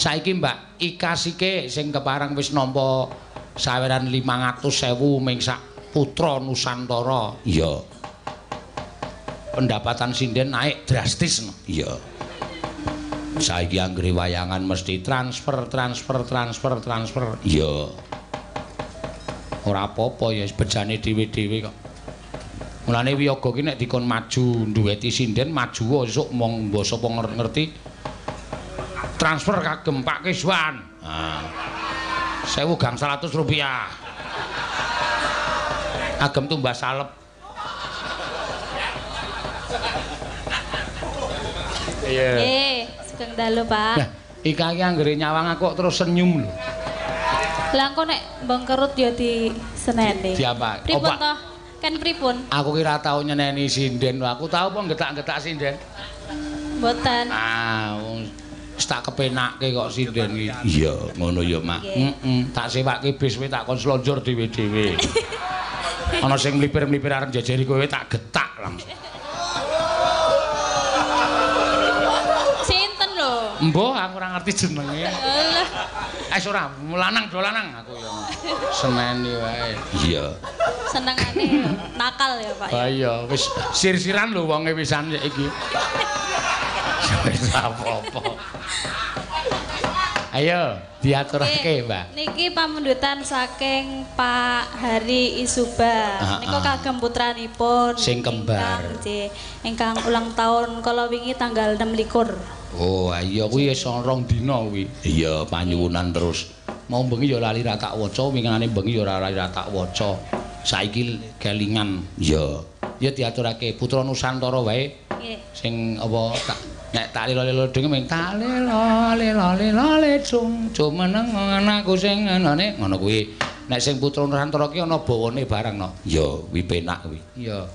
Saiki Mbak Ika Sike sing kepareng wis nampa saweran 500.000 ming sak putra Nusantara. Iya. Pendapatan sinden naik drastis. Iya. Saiki anggere wayangan mesti transfer transfer transfer transfer. Iya. Ora apa-apa ya bejane dhewe-dhewe kok. Mulane wiyaga ki nek dikon maju nduweti sinden maju esuk mong mbok sapa ngerti transfer kagem Pak Kiswan. Ah. 1.100 rupiah. Agem tumbas salep. Iya. Nggih, sugeng dalu, Pak. Lah, iki anggere nyawang aku kok terus senyum lho. Lah engko nek mbengkerut ya diseneni. Diapa? Pripun toh? Kan pripun? Aku ki ora tau nyeneni sinden. Aku tau apa getak-getak sinden? Mboten. Ah, wong wis tak kepenakke kok sinden iki. Iya, ngono ya, Mak. Heeh, tak sewake bis kowe tak kon slonjor dhewe-dhewe. Ana sing mlipir-mlipir arep njejeri kowe tak getak langsung. Sinten lho? Mbah, aku ora ngerti jenenge. Alah. Wis ora, lanang do lanang aku ya. Seneni wae. Iya. Senengane nakal ya, Pak. Ha iya, wis sir-siran lho wonge wisan iki. Wis apa-apa. Ayo diaturake, Mbak. Niki pamundutan saking Pak Hari Isuba. Nika kagem putranipun sing kembar. Ingkang ulang tahun kala wingi tanggal 26. Oh, iya kuwi wis 2 dina kuwi. Iya, panyuwunan terus. Mau bengi ya lali ra tak waca, wingane bengi ya ora lali ra tak waca. Saiki kelingan. Iya. Ya diaturake Putra Nusantara wae. Nggih. Sing apa tak nek tak lelo-lelo dhewe ming tak lelo lelo lelo lecung jumeneng anakku sing ngene ngono kuwi. Nek sing Putra Nusantara ki ana bawane barang no. Ya, kuwi penak kuwi. Iya.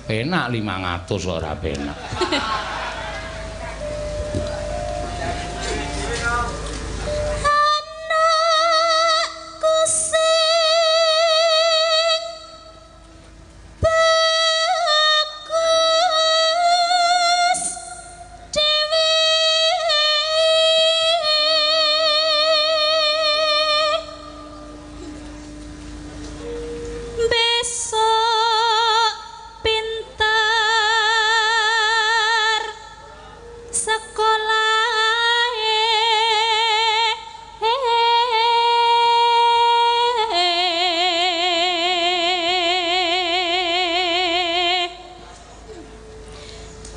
Penak 500 ora penak. Anakku sing bagus dhewe besok pintar sekolah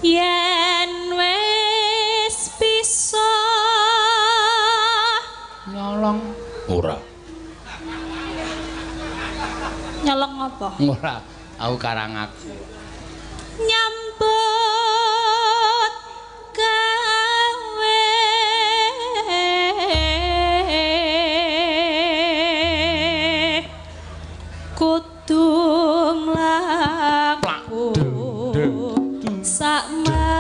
yen wis bisa nyolong ora. Nyolong apa? Ora, aku karang aku. Nyambut gawe kudu mlaku sak mas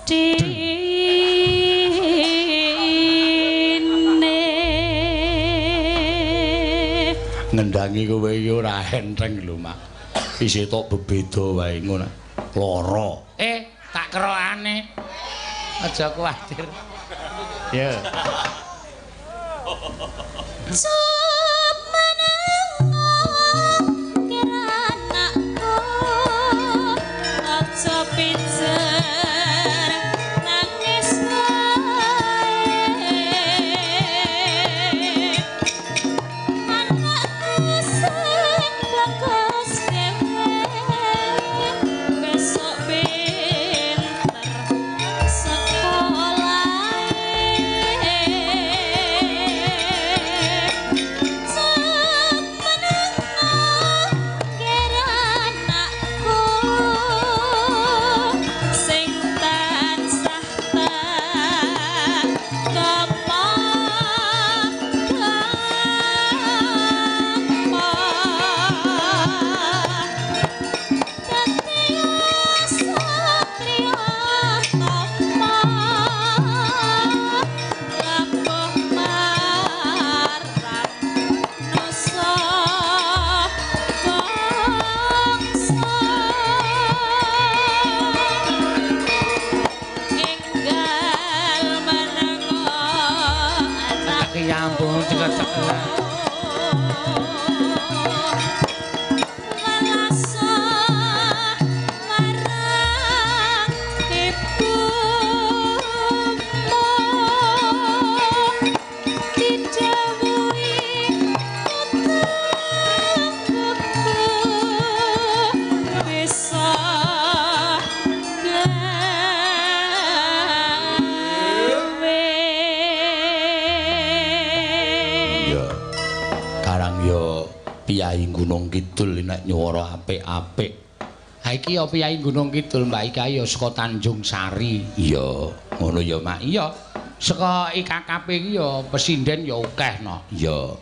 dine. Ngendangi kowe iki ora enteng lho, Mak. Isih tok bebeda wae ngono. Lara. Tak kerokane. Aja kuwatir. Ya. Cup menengo keranakku aja pijer nangis wae anakku sing bagus dhewe besok pinter sekolah. Piyai Gunung Kidul nek nyuwara apik-apik. Ha iki ya Piyai Gunung Kidul, Mbak Ika ya saka Tanjung Sari. Iya, ngono ya, Mak. Iya. Saka IKKP iki ya pesinden ya akeh no. Iya.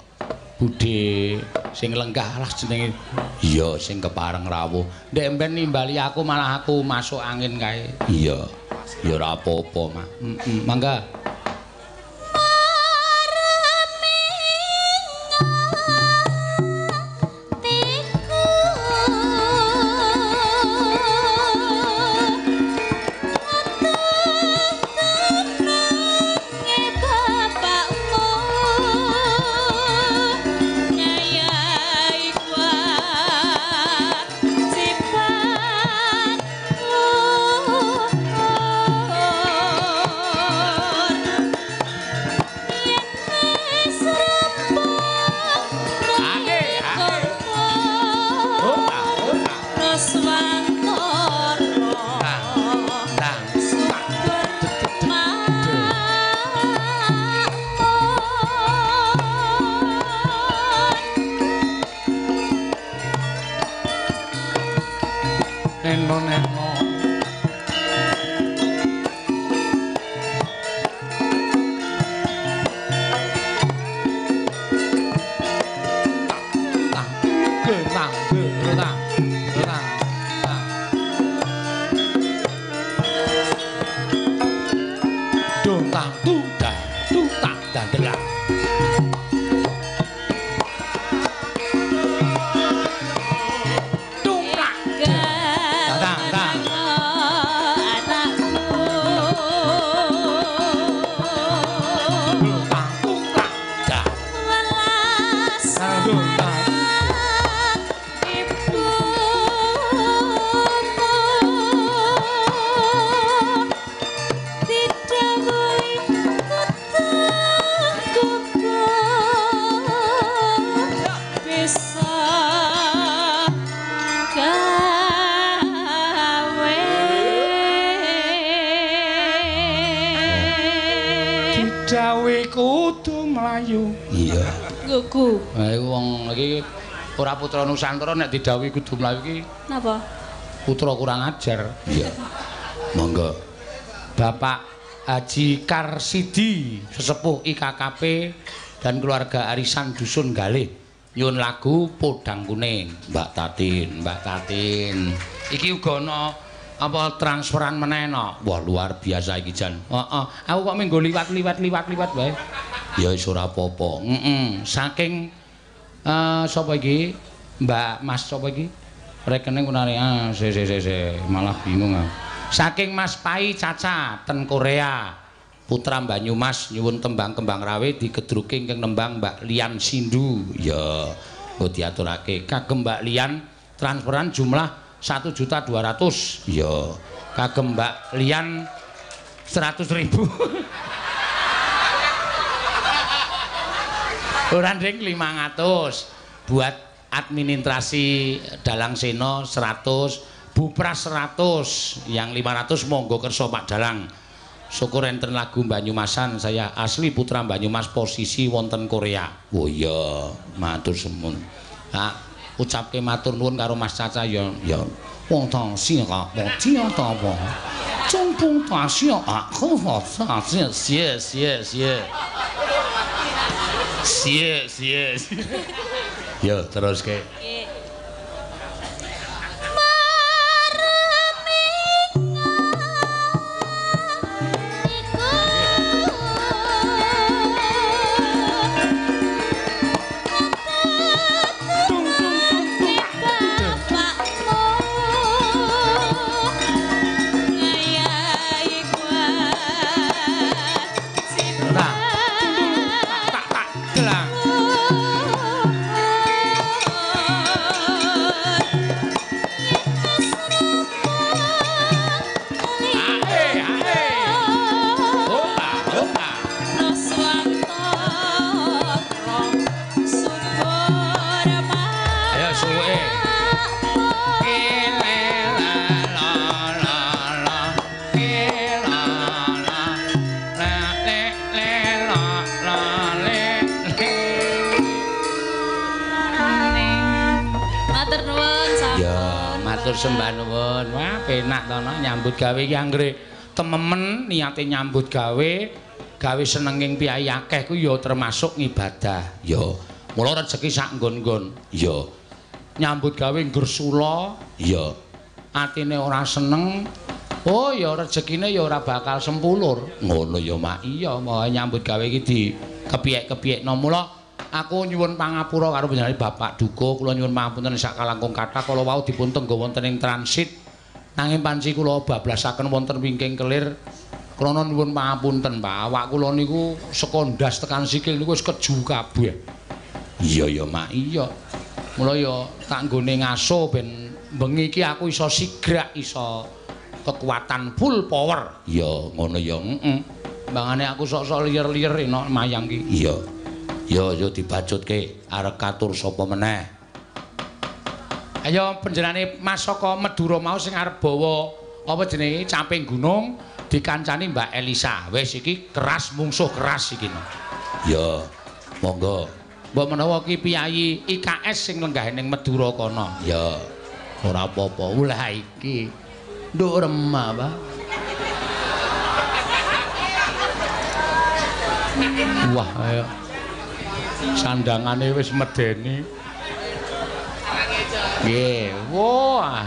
Budhe sing lenggah lah jenenge. Iya, sing kepareng rawuh. Ndek mben nimbali aku malah aku masuk angin kae. Iya. Ya ora apa-apa, Mak. Heeh, mangga. Ora putra Nusantara nek didhawuhi kudu mlayu iki. Napa? Putra kurang ajar. Iya. Monggo. Bapak Haji Karsidi, sesepuh IKKP dan keluarga arisan Dusun Galih. Nyuwun lagu Podang Kuning, Mbak Tatin, Mbak Tatin. Iki uga ana apa transferan meneh no? Wah, luar biasa iki jan. Heeh. Aku kok minggu liwat-liwat wae. Ya wis ora apa-apa. Heeh. Saking sapa iki? Mbak Mas sapa iki? Rekening kunane ah se malah bingung aku. Saking Mas Pai Caca ten Korea. Putra Banyumas nyuwun tembang Kembang Rawe digedruke ingkang nembang Mbak Lian Sindu. Ya, engko diaturake kagem Mbak Lian transferan jumlah 1.200.000. Ya, kagem Mbak Lian 100.000. Ora nding 500 buat administrasi Dalang Seno 100, Bupras 100, yang 500 monggo kersa Pak Dalang. Syukur enten lagu Banyumasan, saya asli putra Banyumas posisi wonten Korea. Oh iya, matur semun. Ha, ucapke matur nuwun karo Mas Caca ya. Ya. Wong tang sing ka, wong ti ta wa. Zhong ta xia a, he ho sa xie xie xie xie. Xie xie. Yo teruske. Tak tak gelang. Matur sembah nuwun. Wah, penak to no nyambut gawe iki anggere tememen niate nyambut gawe, gawe senenging piyayi akeh ku ya termasuk ngibadah. Ya. Mula rejeki sak nggon-nggon. Ya. Nyambut gawe nggersula, ya. Atine ora seneng. Oh ya rejekine ya ora bakal sempulur. Ngono ya, Mak. Iya, mau nyambut gawe iki di kepiyek-kepiyekno. Mula aku nyuwun pangapura karo panjenengan Bapak Duko, kula nyuwun pangapunten sak kalangkung kathah kala wau dipun tenggo wonten ing transit. Nanging panci kula bablasaken wonten wingking kelir. Krana nyuwun pangapunten, Pak. Awak kula niku saka ndas tekan sikil niku wis keju kabeh. Iya ya, Mak. Iya. Mula ya tak nggone ngaso ben bengi iki aku iso sigrak iso kekuatan full power. Iya, ngono ya. Heeh. Mbangane aku sok-sok liyer-liyer enak mayang ki. Iya. Ya ya dibacutke arep katur sapa meneh. Ayo panjenengane Mas saka Madura mau sing arep bawa apa jenenge caping gunung dikancani Mbak Elisa. Wis iki keras mungsuh keras iki. Ya, monggo. Mbok menawa ki piyayi IKS sing lenggah ning Madura kono. Ya, ora apa-apa. Lah iki nduk remah, Pak. Wah, ayo. Sandangane wis medeni. Nggih, wah.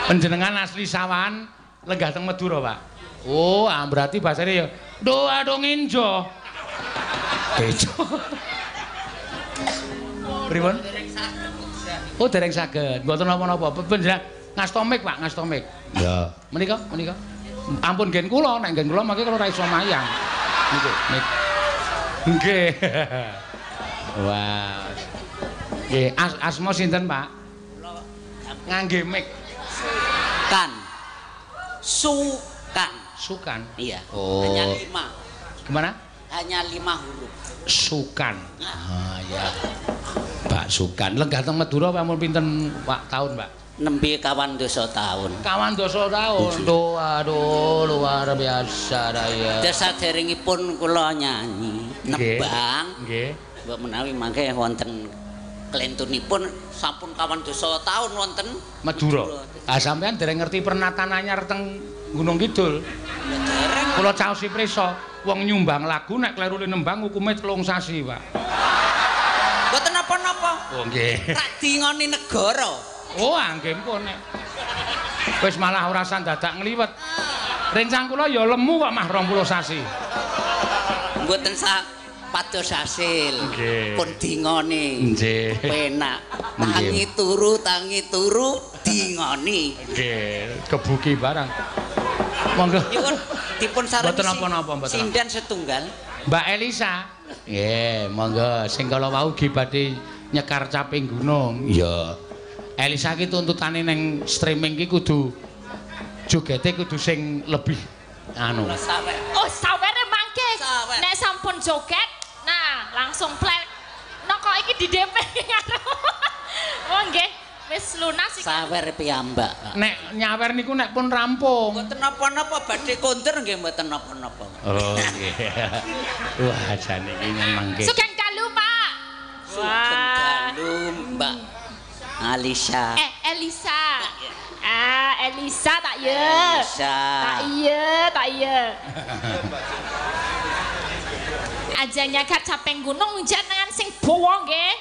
Panjenengan asli Sawahan lenggah teng Madura, Pak. Oh, berarti bahasane ya nduk aduh nginjo. Kejo. Pripun? Oh, dereng saged. Mboten napa-napa. Panjenengan ngasto mik, Pak, ngasto mik. Ya. Menika, menika. Ampun nggen kula, nek nggen kula mangke kula ora iso mayang. Niku, mik. Nggih. Wah. Nggih, asma sinten, Pak? Ngangge mik. Sukan. Sukan. Sukan. Iya. Oh. Hanya 5. Gimana? Hanya 5 huruf. Sukan. Ah, ya. Pak Sukan. Lenggah teng Madura ampun pinten Pak tahun, Pak? Nembe 25 tahun. 25 tahun. Duh, aduh, luar biasa ya. Saderengipun kula nyanyi nembang. Nggih. Mbok menawi mangke wonten klentunipun sampun 25 tahun wonten Madura. Ah sampean dereng ngerti pernatan anyar teng Gunung Kidul. Dereng. Kula caosi prisa, wong nyumbang lagu nek kleru nembang hukume 3 sasi, Pak. Mboten napa-napa. Oh nggih. Tak dingoni negara. Oh, nggih pun nek. Wis malah ora dadak ngliwet. Rencang kula ya lemu kok mah 20 sasi. Mboten sak pados hasil. Pun dingoni. Nggih. Penak. Tangi turu dingoni. Nggih, kebuki barang. Monggo. Nyuwun dipun sareng. Mboten napa-napa mboten. Sinden setunggal. Mbak Elisa. Nggih, monggo sing kala wau nggih badhe nyekar caping gunung. Iya. Elisa ki tuntutane ning streaming ki kudu jogete kudu sing lebih anu. Oh, sawere mangke. Nek sampun joget, nah langsung plek. No kok iki di DP karo. Oh nggih, wis lunas iki. Sawer piyambak. Nek nyawer niku nek pun rampung. Mboten napa-napa badhe kondur nggih mboten napa-napa. Oh nggih. Wah, jane iki nyenengke. Sugeng dalu, Pak. Sugeng dalu, Mbak Alisa. Elisa. Ah, Elisa tak ya. Elisa. Tak iya, tak iya. Aja nyakat capeng gunung jenengan sing bawa nggih.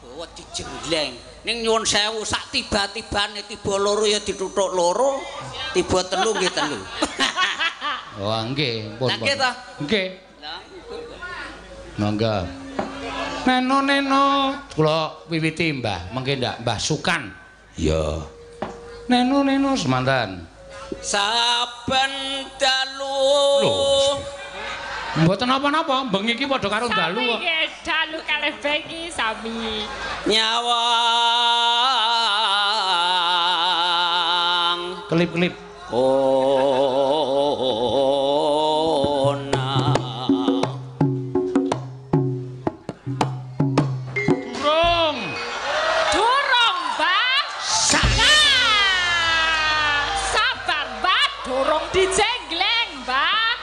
Bawa dijengleng. Ning nyuwun sewu sak tiba-tibane tiba loro ya dituthuk loro, tiba telu nggih telu. Oh nggih, pun. Lah nggih ta? Nggih. Monggo. Neno neno kula wiwiti Mbah, mengke ndak Mbah Sukan. Iya. Neno neno semanten. Saben dalu. Mboten napa-napa, bengi iki padha karo dalu kok. Nggih, dalu kalih bengi sami. Nyawang. Kelip-kelip. Kona. Durung. Durung, Mbah. Sabar, Mbah, durung dijengleng, Mbah.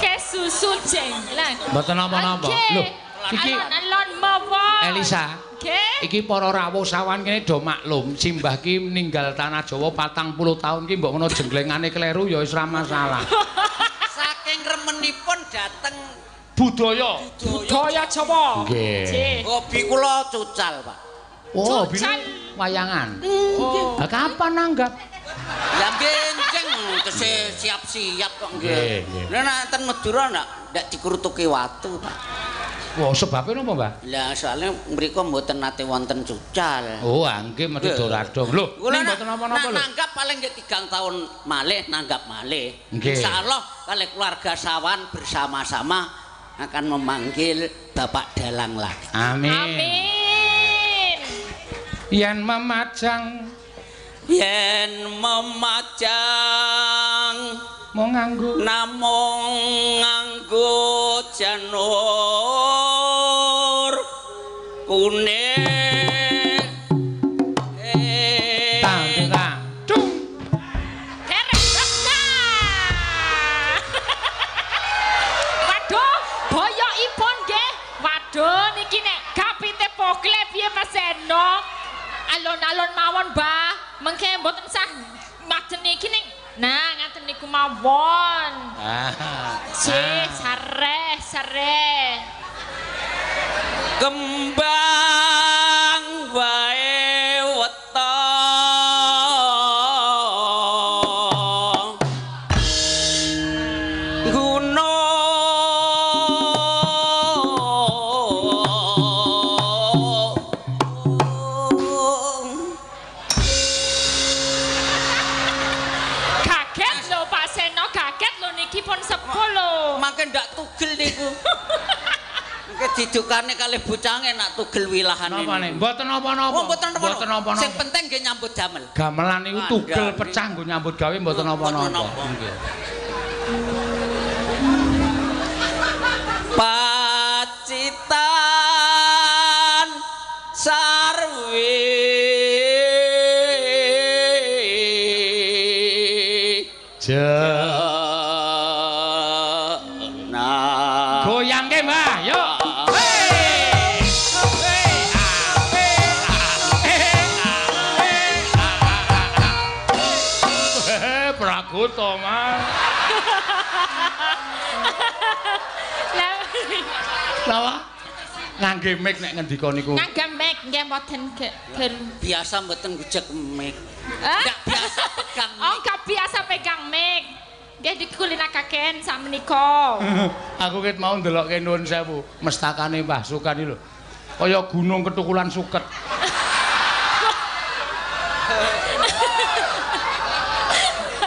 Kesusu jenggleng. Mboten napa-napa. Lho, iki alon-alon mawon. Elisa. Nggih. Iki para rawuh sawan kene do maklum, simbah ki ninggal tanah Jawa 40 tahun ki mbok menawa jenglengane kleru ya wis ora masalah. Saking remenipun dateng budaya. Budaya Jawa. Nggih. Hobi kula cucal, Pak. Oh, hobi wayangan. Oh. Lah kapan nanggap? Lah benjeng tesih siap-siap kok nggih. Lah nek enten Madura ndak dikrutuki watu, Pak. Wah, sebabnya napa, Mbah? Lah soalnya mriku mboten nate wonten cucal. Oh, nggih mesti doradong. Lho, ning mboten napa-napa lho. Nanggap paling nggih 3 tahun malih nanggap malih. Insyaallah kalih keluarga Sawan bersama-sama akan memanggil Bapak Dalang lagi. Amin. Amin. Yen memajang, yen memajang mung nganggo namung nganggo janur kuning tang dung derek pecah. Waduh, boyokipun nggih. Waduh niki nek gapite pogle piye Mas Seno? Alon-alon mawon, Mbah. Mengke mboten sah majen niki ning. Nah, ngaten niku mawon. Ah. Sih, sareh, sareh. Kembang wae weton. Gunung kaget lho Pak Seno, kaget lho niki pun sepuh lho. Mangke ndak tugel niku. Mangke didukane kalih bocahe nak tugel wilahane. Napa ne? Mboten napa-napa. Oh, mboten napa-napa. Sing penting nggih nyambut damel. Gamelan niku tugel pecah nggo nyambut gawe mboten napa-napa. Nggih. Pacitan sarwi jena. Goyangke, Mbah, yuk. Pragoto, Mas. Lha ngangge mic nek ngendika niku. Ngangge mic nggih mboten biasa mboten gujek mic. Ndak biasa pegang mic. Oh, nggak biasa pegang mic. Nggih dikulinakaken sakmenika. Aku ket mau ndelokke nuwun sewu, mestakane Mbah Sukani lho. Kaya gunung ketukulan suket.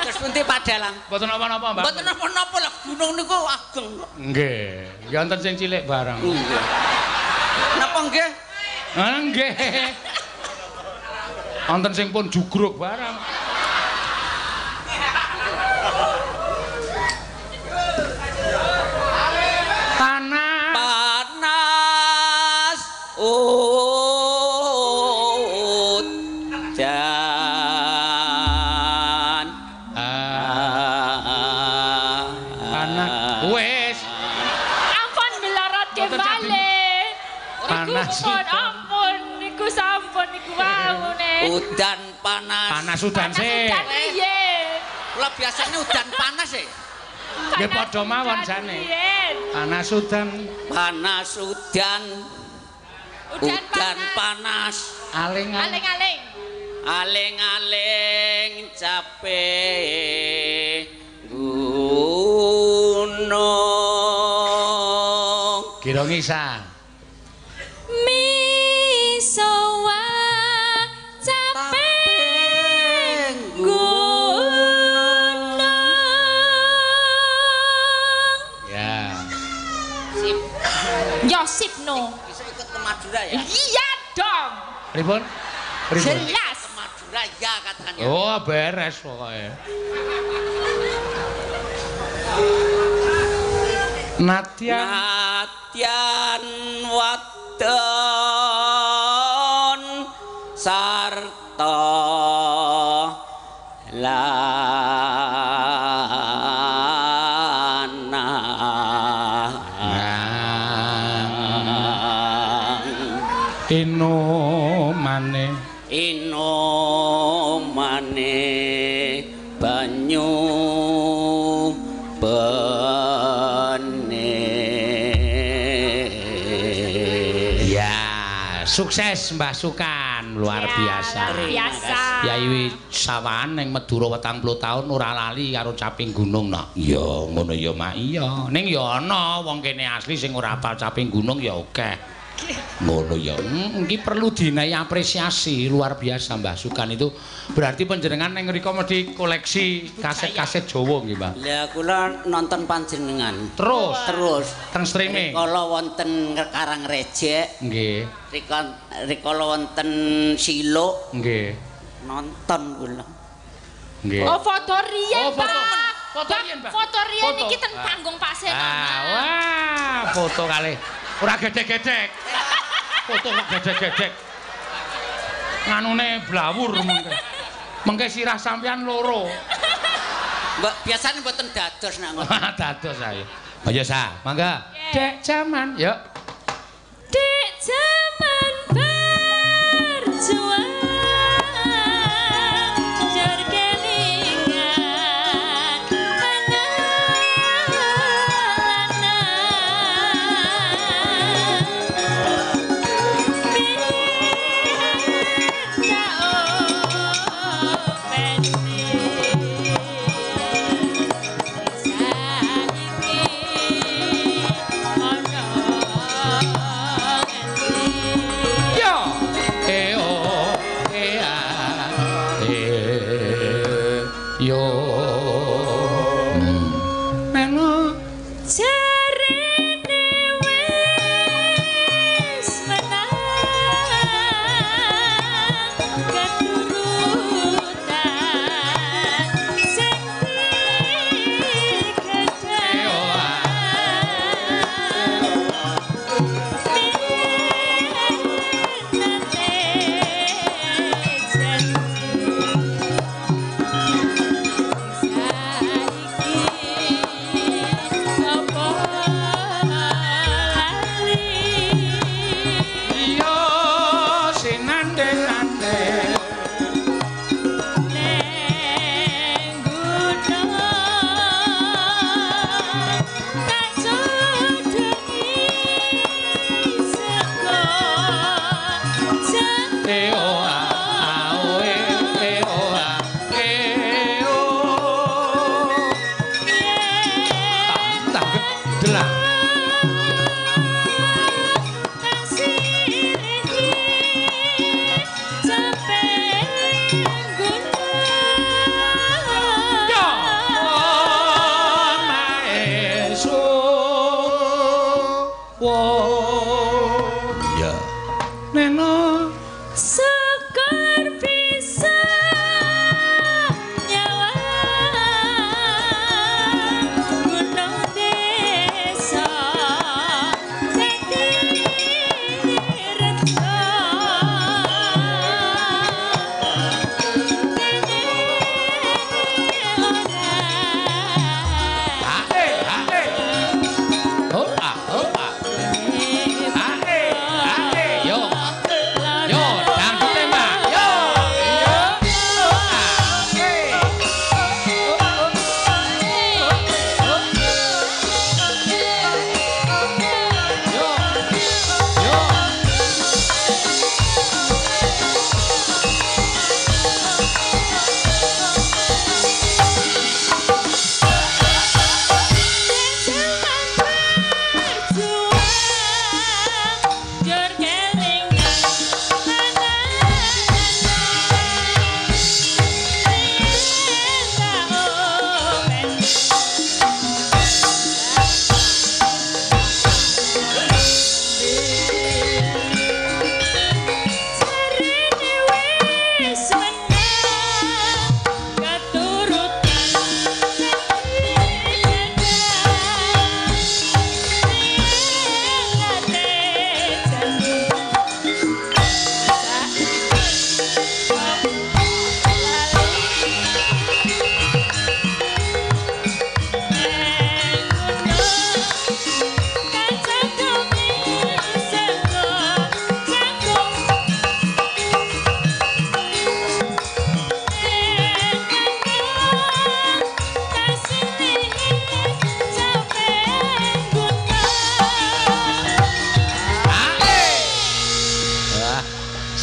Terus pundi Pak Dalang? Mboten napa-napa, Mbah. Mboten napa-napa lah, gunung niku ageng kok. Nggih, ya wonten sing cilik barang. Nggih. Napa nggih? Nggih. Wonten sing pun jugruk barang. Panas. Panas udan. Panas. Wis. Ampun melorot kembali. Panas. Ampun niku sampun niku wau ne. Udan panas. Panas udan sih. Udan piye? Kula biasane udan panas e. Nggih padha mawon jane. Panas udan. Panas udan. Udan panas. Aling-aling. Aling-aling. Aling-aling capek gunung. Kira ngisa. Misowa capek gunung. Ya. Sip. Ya sip no. Bisa ikut ke Madura ya? Iya dong. Pripun? Pripun? Jelas. Ke Madura ya katanya. Oh, beres pokoknya. Natyan Natyan wadon sarta lanang ino bene. Ya, sukses Mbah Sukan, luar Ya, biasa. Luar biasa. Yai Sawahan ning Madura 40 taun ora lali karo caping gunung nak. Iya, ngono ya Mak. Iya. Ning ya ana wong kene asli sing ora hafal caping gunung ya akeh. Ngono ya. Iki perlu dinai apresiasi luar biasa Mbah Sukan itu. Berarti panjenengan ning ngriko mesti koleksi kaset-kaset Jawa nggih, Mbah. Lah kula nonton panjenengan. Terus Terus teng streaming. rikala wonten Karangrejek, Nggih. rikala wonten Siluk Nggih. nonton kula. Nggih. Oh, foto riyen, Oh, foto. Pak. Foto riyen, Pak. Foto riyen Foto. iki ten panggung Pak Seno. Ah, wah, foto kalih. Ora gedhek-gedhek. Foto kok gedhek-gedhek. Nganune blawur mengke. Mengke sirah sampean loro. Mbak biasane mboten dados nak ngoten. Dados ae. Ayo sa, mangga. Dek jaman, yuk. Dek jaman berjuang jur kelingan pengalaman minta openi saiki ana ngendi. Yo. E o e a e yo. Melo Jarene wis menang keturutan sing digedhang minate janji saiki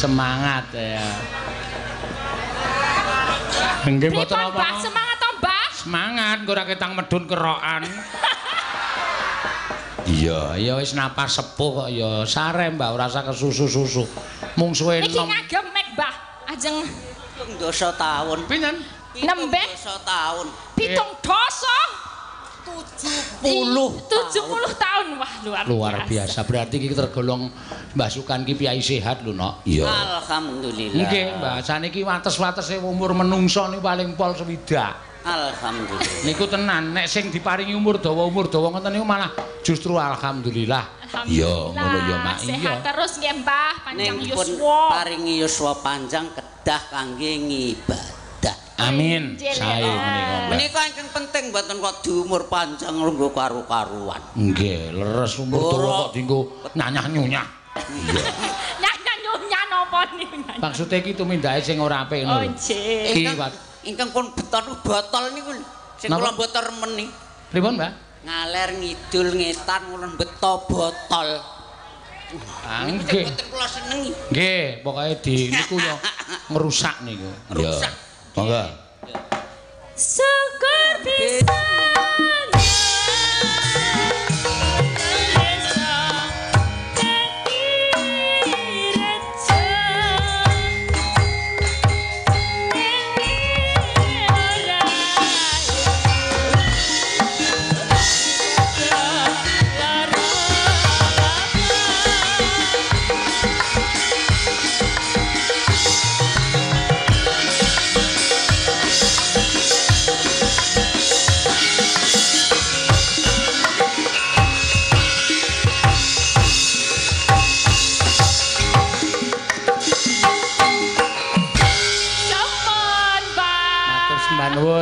Semangat ya. Nggih mboten apa-apa. Semangat to, Mbah? Semangat, engko ora ketang medhun kerokan. Iya, ya wis napas sepuh kok ya sare Mbah, ora usah kesusu-susu. Mung suwe enom. Iki ngagem mek, Mbah. Ajeng 70 taun. Pinten? Nembe 70 taun. 70 dasa? 70 tahun. Wah, luar biasa. Berarti iki tergolong Mbah Sukan ki piyai sehat lho, Nok. Iya. Alhamdulillah. Nggih, Mbah. Saniki wates-watese umur menungso niku paling pol 60. Alhamdulillah. Niku tenan, nek sing diparingi umur dawa ngoten niku malah justru alhamdulillah. Iya, ngono ya, Mak. Sehat terus nggih, Mbah, panjang yuswa. Paringi yuswa panjang kedah kangge ngibadah. Amin. Sae menika. Menika ingkang penting mboten kok diumur panjang lungguh karu-karuan. Nggih, leres umur dawa kok dienggo nyanyah-nyunyah. Iya. Nyanyah-nyunyah napa niku? Maksude iki tumindake sing ora apik ngono. Oh, nggih. Ingkang pun beton botol niku sing kula mboten remen niki. Pripun, Mbah? Ngaler ngidul ngetan kula beto botol. Ah, nggih. Mboten kula senengi. Nggih, pokoke di niku yo ngrusak niku. Ngrusak. Monggo. Syukur bisa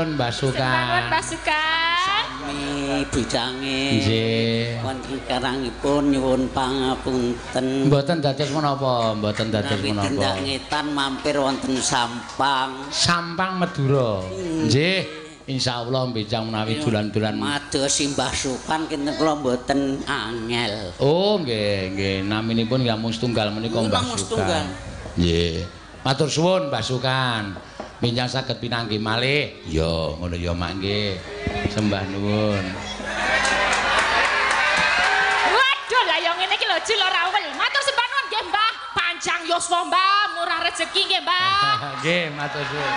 Mbah Sukan. Mbah Sukan. Sami bujange. Nggih. Wonten karangipun nyuwun pangapunten. Mboten dados menapa, mboten dados menapa. Tindak ngetan mampir wonten Sampang. Sampang Madura. Nggih. Insyaallah benjang menawi dolan-dolan. Mados Mbah Sukan kinten kula mboten angel. Oh nggih, nggih. Naminipun nggih namung setunggal menika Mbah Sukan. Nggih. Matur suwun Mbah Sukan. Benjang saged pinanggih malih. Ya, ngono ya Mak nggih. Sembah nuwun. Waduh, lah ya ngene iki lho Jil ora wel. Matur sembah nuwun nggih, Mbah. Panjang yuswa, Mbah, murah rejeki nggih, Mbah. Nggih, matur suwun.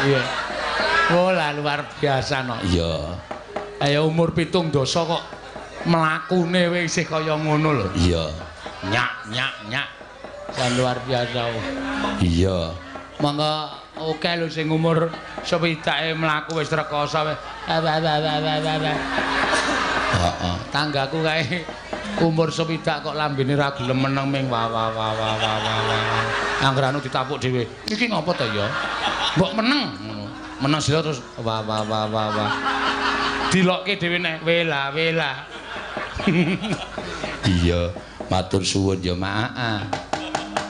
Iya. Wah, lah luar biasa no. Iya. Ayo umur 70 kok mlakune wis isih kaya ngono lho. Iya. Nyak nyak nyak. Jan luar biasa. Iya. Monggo oke lho sing umur 60 mlaku wis rekoso wis. Heeh. Tanggaku kae umur 60 kok lambene ra gelem meneng ming wa wa wa wa wa wa. Angger anu ditapuk dhewe. Iki ngopo ta ya? Mbok meneng ngono. Meneng sila terus wa wa wa wa wa. Dilokke dhewe nek wela wela. Iya, matur suwun ya Mak.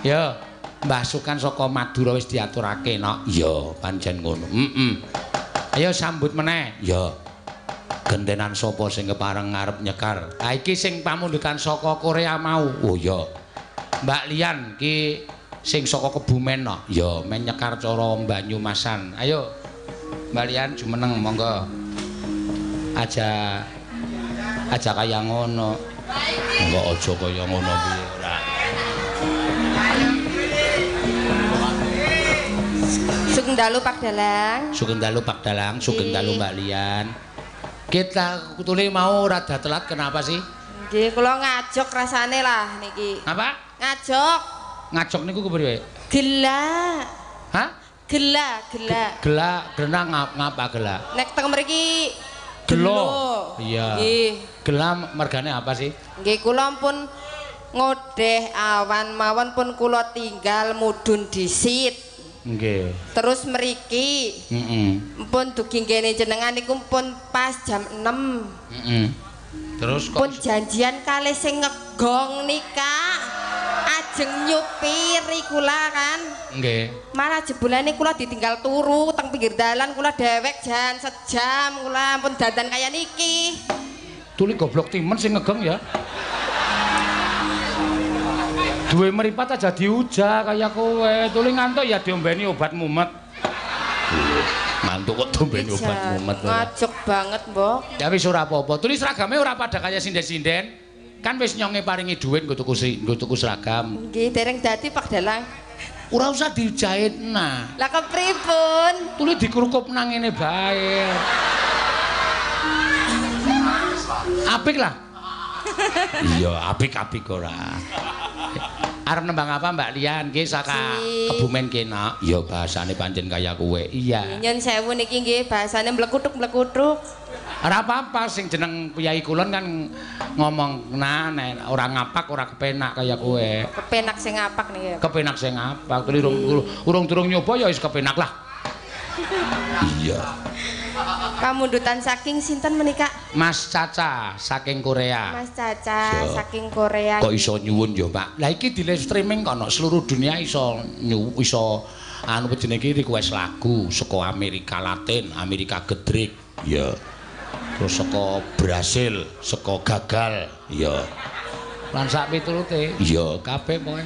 Ya, Mbah Sukan saka Madura wis diaturake, Nok. Iya, pancen ngono. Heeh. Ayo sambut meneh. Ya. Gentenan sapa sing kepareng ngarep nyekar? Ha iki sing pamundutan saka Korea mau. Oh iya. Mbak Lian iki sing saka Kebumen, Nok. Ya, men nyekar cara Banyumasan. Ayo. Mbak Lian jumeneng monggo. Aja aja kaya ngono. Monggo aja kaya ngono piye ora. Sugeng dalu Pak Dalang. Sugeng dalu Pak Dalang, sugeng dalu Mbak Lian. Kita kutule mau rada telat kenapa sih? Nggih, kula ngajok rasane lah niki. Apa? Ngajok. Ngajok niku kepriye? Gelak. Hah? Gelak, gelak. Gelak, genah ngapa gelak? Nek teng mriki gelo. Iya. Nggih. Gela mergane apa sih? Nggih, kula pun ngodeh awan mawon pun kula tinggal mudhun disit. Nggih. Terus mriki. Heeh. Pun dugi ngene jenengan niku pun pas jam 6. Heeh. Terus kok pun janjian kalih sing ngegong nika. Ajeng nyupiri kula kan. Nggih. Malah jebulane kula ditinggal turu teng pinggir dalan kula dewek jan sejam kula pun dandan kaya niki. Tuli goblok timen sing ngegong ya. Duwe meripat aja diuja kaya kowe. Tuli ngantuk ya diombeni obat mumet. Ngantuk kok diombeni obat mumet. Ngajek banget, Mbok. Ya wis ora apa-apa. Tuli seragame ora pada kaya sinden-sinden. Kan wis nyonge paringi dhuwit nggo tuku seragam. Nggih, dereng dadi Pak Dalang. Ora usah dijahit nah. Lah kepripun? Tuli dikrukup nang ngene bae. Apik lah. Iya, apik-apik ora. Arep nembang apa Mbak Lian nggih saka Kebumen kene. Ya bahasane pancen kaya kowe. Iya. Nyun sewu niki nggih bahasane mlekuthuk-mlekuthuk. Ora apa-apa sing jeneng Kyai Kulon kan ngomong nah nek ora ngapak ora kepenak kaya kowe. Kepenak sing ngapak niki. Kepenak sing ngapak. Tuli urung-urung nyoba ya wis kepenak lah. Iya. Kamundutan saking sinten menika? Mas Caca saking Korea. Mas Caca yo. Saking Korea. Kok iso nyuwun ya, Pak? Lah iki di live streaming kono seluruh dunia iso iso anu jenenge iki request lagu saka Amerika Latin, Amerika Gedrik. Iya. Terus saka Brasil, saka gagal. Iya. Lan sak piturute. Iya, kabeh pokoke.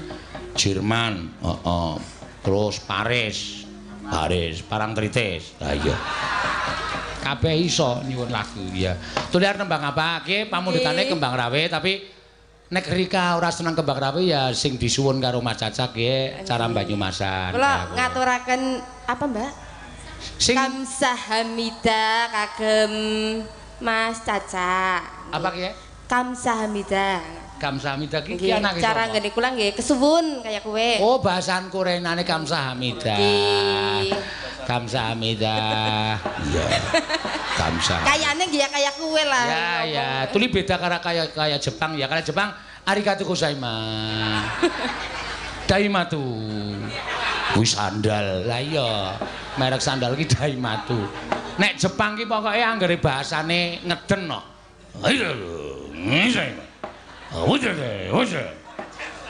Jerman, heeh. Terus Paris. Paris, Parangtritis. Lah iya. Kabeh iso nyuwun lagu ya. Tuli arep nembang apa? Ki pamundhutane Kembang Rawe tapi nek Rika ora seneng Kembang Rawe ya sing disuwun karo Mas Caca ki cara Banyumasan. Kula ngaturaken apa, Mbak? Sing Kamsahamida kagem Mas Caca. Apa ki? Kamsahamida. Kamsahamida ki anake cara ngene kula nggih kesuwun kaya kowe. Oh, bahasan Koreanane Kamsahamida. Kamsahamida. Iya. Kamsa. Kayane nggih ya kaya kowe lah. Ya ya, tuli beda karo kaya Jepang ya. Kaya Jepang arigatou gozaimasu. Daimatu. Kuwi sandal. Lah iya, merek sandal ki Daimatu. Nek Jepang ki pokoke anggere bahasane ngeden kok.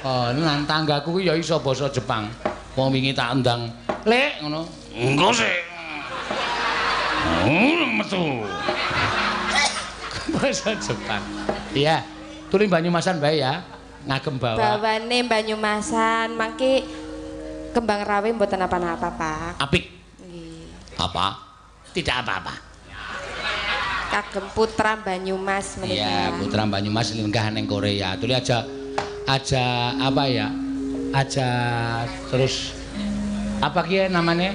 Oh, nang tanggaku ki ya iso basa Jepang. Wong wingi tak endang, "Lek," ngono. Engko sik. Metu. Basa Jepang. Iya. Tuli Banyumasan bae ya. Ngagem bawa. Bawane Banyumasan mangke Kembang Rawe mboten apa-apa, Pak. Apik. Nggih. Apa? Tidak apa-apa. Kagem putra Banyumas menika. Iya, putra Banyumas lenggah ning Korea. Tuli aja apa ya? Aja terus apa ki namanya?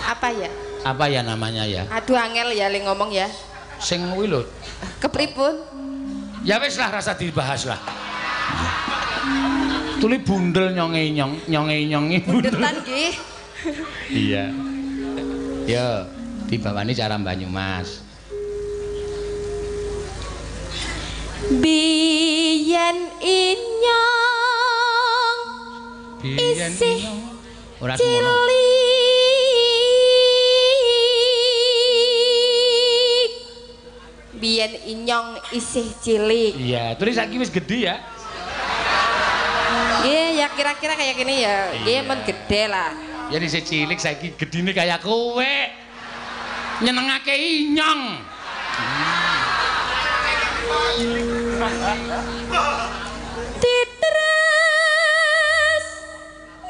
Apa ya? Apa ya namanya ya? Aduh angel ya le ngomong ya. Sing kuwi lho. Kepripun? Ya wis lah rasa dibahas lah. Tuli bundel nyonge nyong, nyonge nyongi bundel. Bundetan nggih. Iya. Yo, dibawani cara Banyumas. Biyen inyong isih cilik. Biyen inyong isih cilik. Iya, terus saiki wis gedhe ya. Nggih, ya kira-kira kayak gini ya. Nggih men gedhe lah. Ya isih cilik saiki gedine kaya kowe. Nyenengake inyong. Titres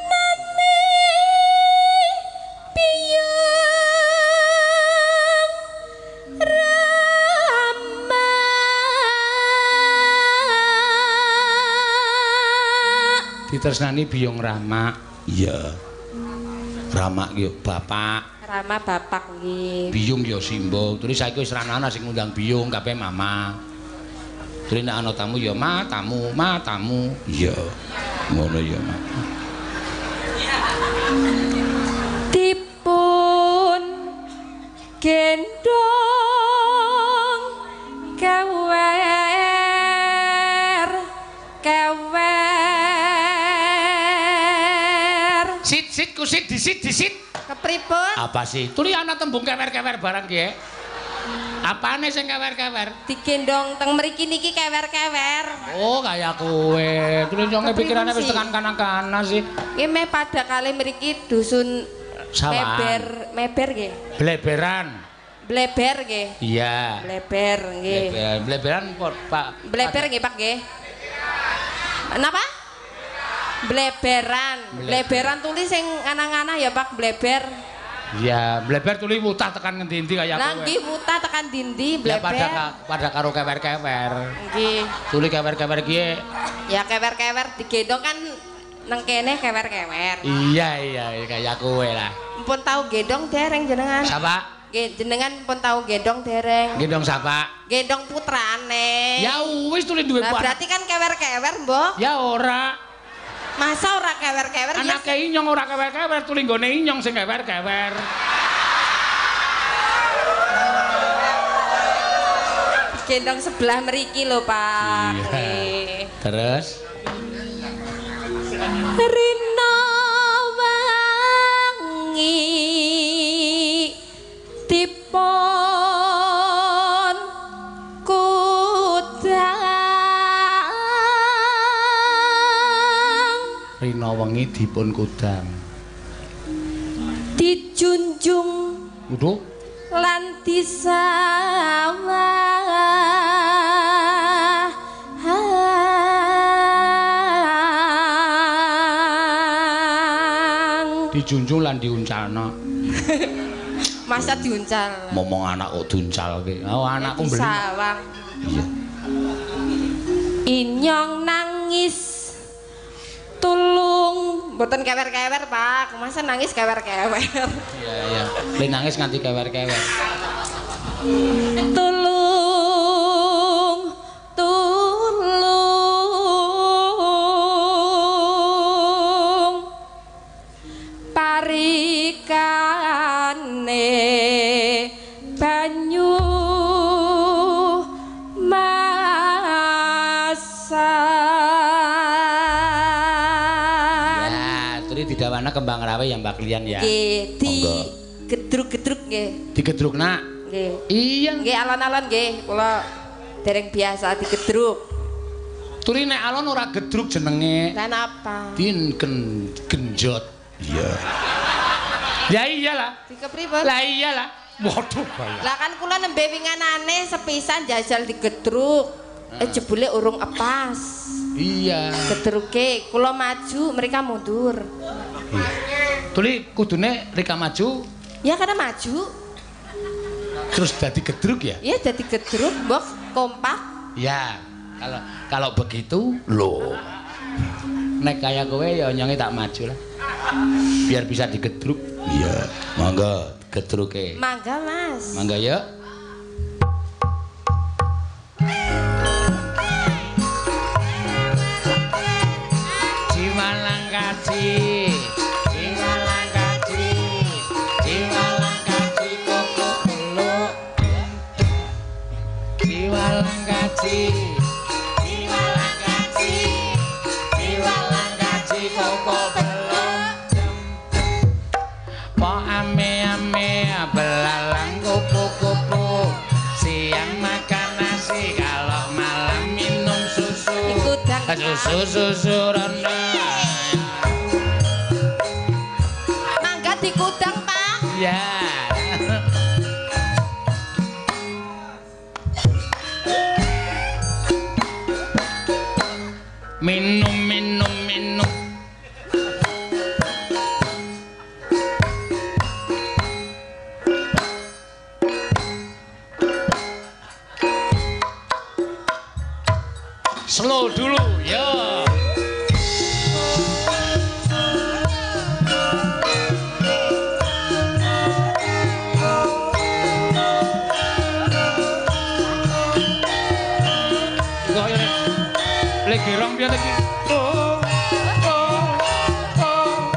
nane piyang Rama. Ditresnani biyong Rama. Iya. Rama ki bapak. Rama bapak nggih. Biyung ya simbok. Terus saiki wis ra ana sing ngundang biyung kabeh mama. Terus nek ana tamu ya ma tamu, ma tamu. Iya. Ngono ya, Ma. Dipun gendong kewer kewer. Sit sit kusit disit disit. Kepripun? Apa sih? Tuli ana tembung kewer-kewer barang ki. Apane sing kewer-kewer? Digendong teng mriki niki kewer-kewer. Oh, kaya kowe. Tuli nyonge pikirane wis tekan kana-kana sih. Nggih meh padha kalih mriki dusun Sawan. Meber, meber nggih. Bleberan. Bleber nggih. Iya. Bleber nggih. Bleber, bleberan Pak. Bleber nggih Pak nggih. Napa? Bleberan. Bleberan tulis sing anang-anang ya Pak, bleber. Iya, bleber tuli wutah tekan ngendi-endi kaya kowe. Lah nggih wutah tekan dindi bleber. Ya pada karo kewer-kewer. Nggih. Tuli kewer-kewer kiye. Ya kewer-kewer digendong kan nang kene kewer-kewer. Iya iya kaya kowe lah. Mpun tau gendong dereng jenengan. Sapa? Nggih, jenengan pun tau gendong dereng. Gendong sapa? Gendong putrane. Ya wis tuli duwe Lah berarti kan kewer-kewer, Mbok. Ya ora. Masa ora kewer-kewer? Anake inyong ora kewer-kewer, tuli nggone inyong sing kewer-kewer. Gendong sebelah mriki lho, Pak. Iya. Terus Rina wangi dipun kudang. Rina wengi dipun kudang. Dijunjung Waduh lan disawang. Dijunjung lan diuncalno. Masa diuncal? Momong anak kok diuncalke. Oh, anakku mbeli. Sawang. Iya. Inyong nangis tulung, mboten kewer-kewer, Pak. Masa nangis kewer-kewer. Iya, iya. Le nangis nganti kewer-kewer. Tulung, tulung. Parikane banyu masan. Ya, turi didawana kembang rawe ya Mbak Lian ya. Nggih, di gedruk-gedruk nggih. Digedruk nak? Nggih. Iya. Nggih alon-alon nggih, kula dereng biasa digedruk. Turi nek alon ora gedruk jenenge. Lah napa? Din genjot. Iya. Ya iyalah. Dikepripun? Lah iyalah. Waduh bahaya. Lah kan kula nembe winganane sepisan jajal digedruk. Jebule urung epas. Iya. Gedruke kula maju, mereka mundur. Iya. Tuli kudune Rika maju. Ya karena maju. Terus dadi gedruk ya? Iya dadi gedruk, mbok kompak. Ya. Kalau begitu lho. Nek kaya kowe ya nyonge tak maju lah. Biar bisa digedruk. Iya, monggo gedruke. Mangga, Mas. Mangga ya. Cimalang kaji, cimalang kaji, cimalang kaji koko peluk. Cimalang kaji, cimalang kaji, cimalang kaji koko peluk. Po ame-ame belalang kupu-kupu, siang makan nasi kalau malam minum susu. Susu susu ronda. Mangga dikudang, Pak. Ya. Minum minum minum. Slow dulu, ya. Lagi rong piye iki? Oh, oh, oh.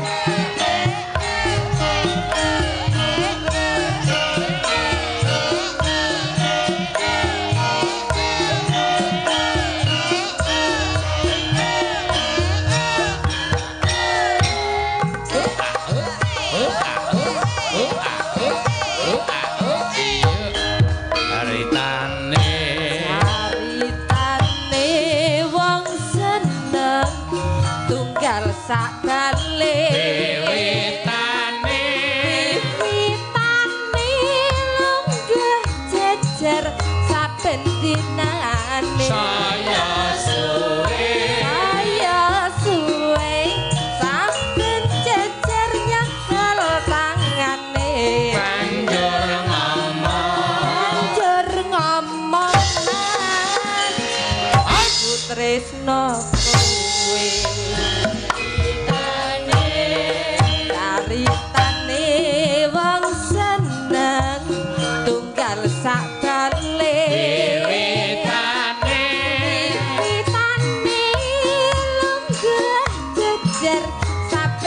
Sak bale wiwitane wiwitane lunggah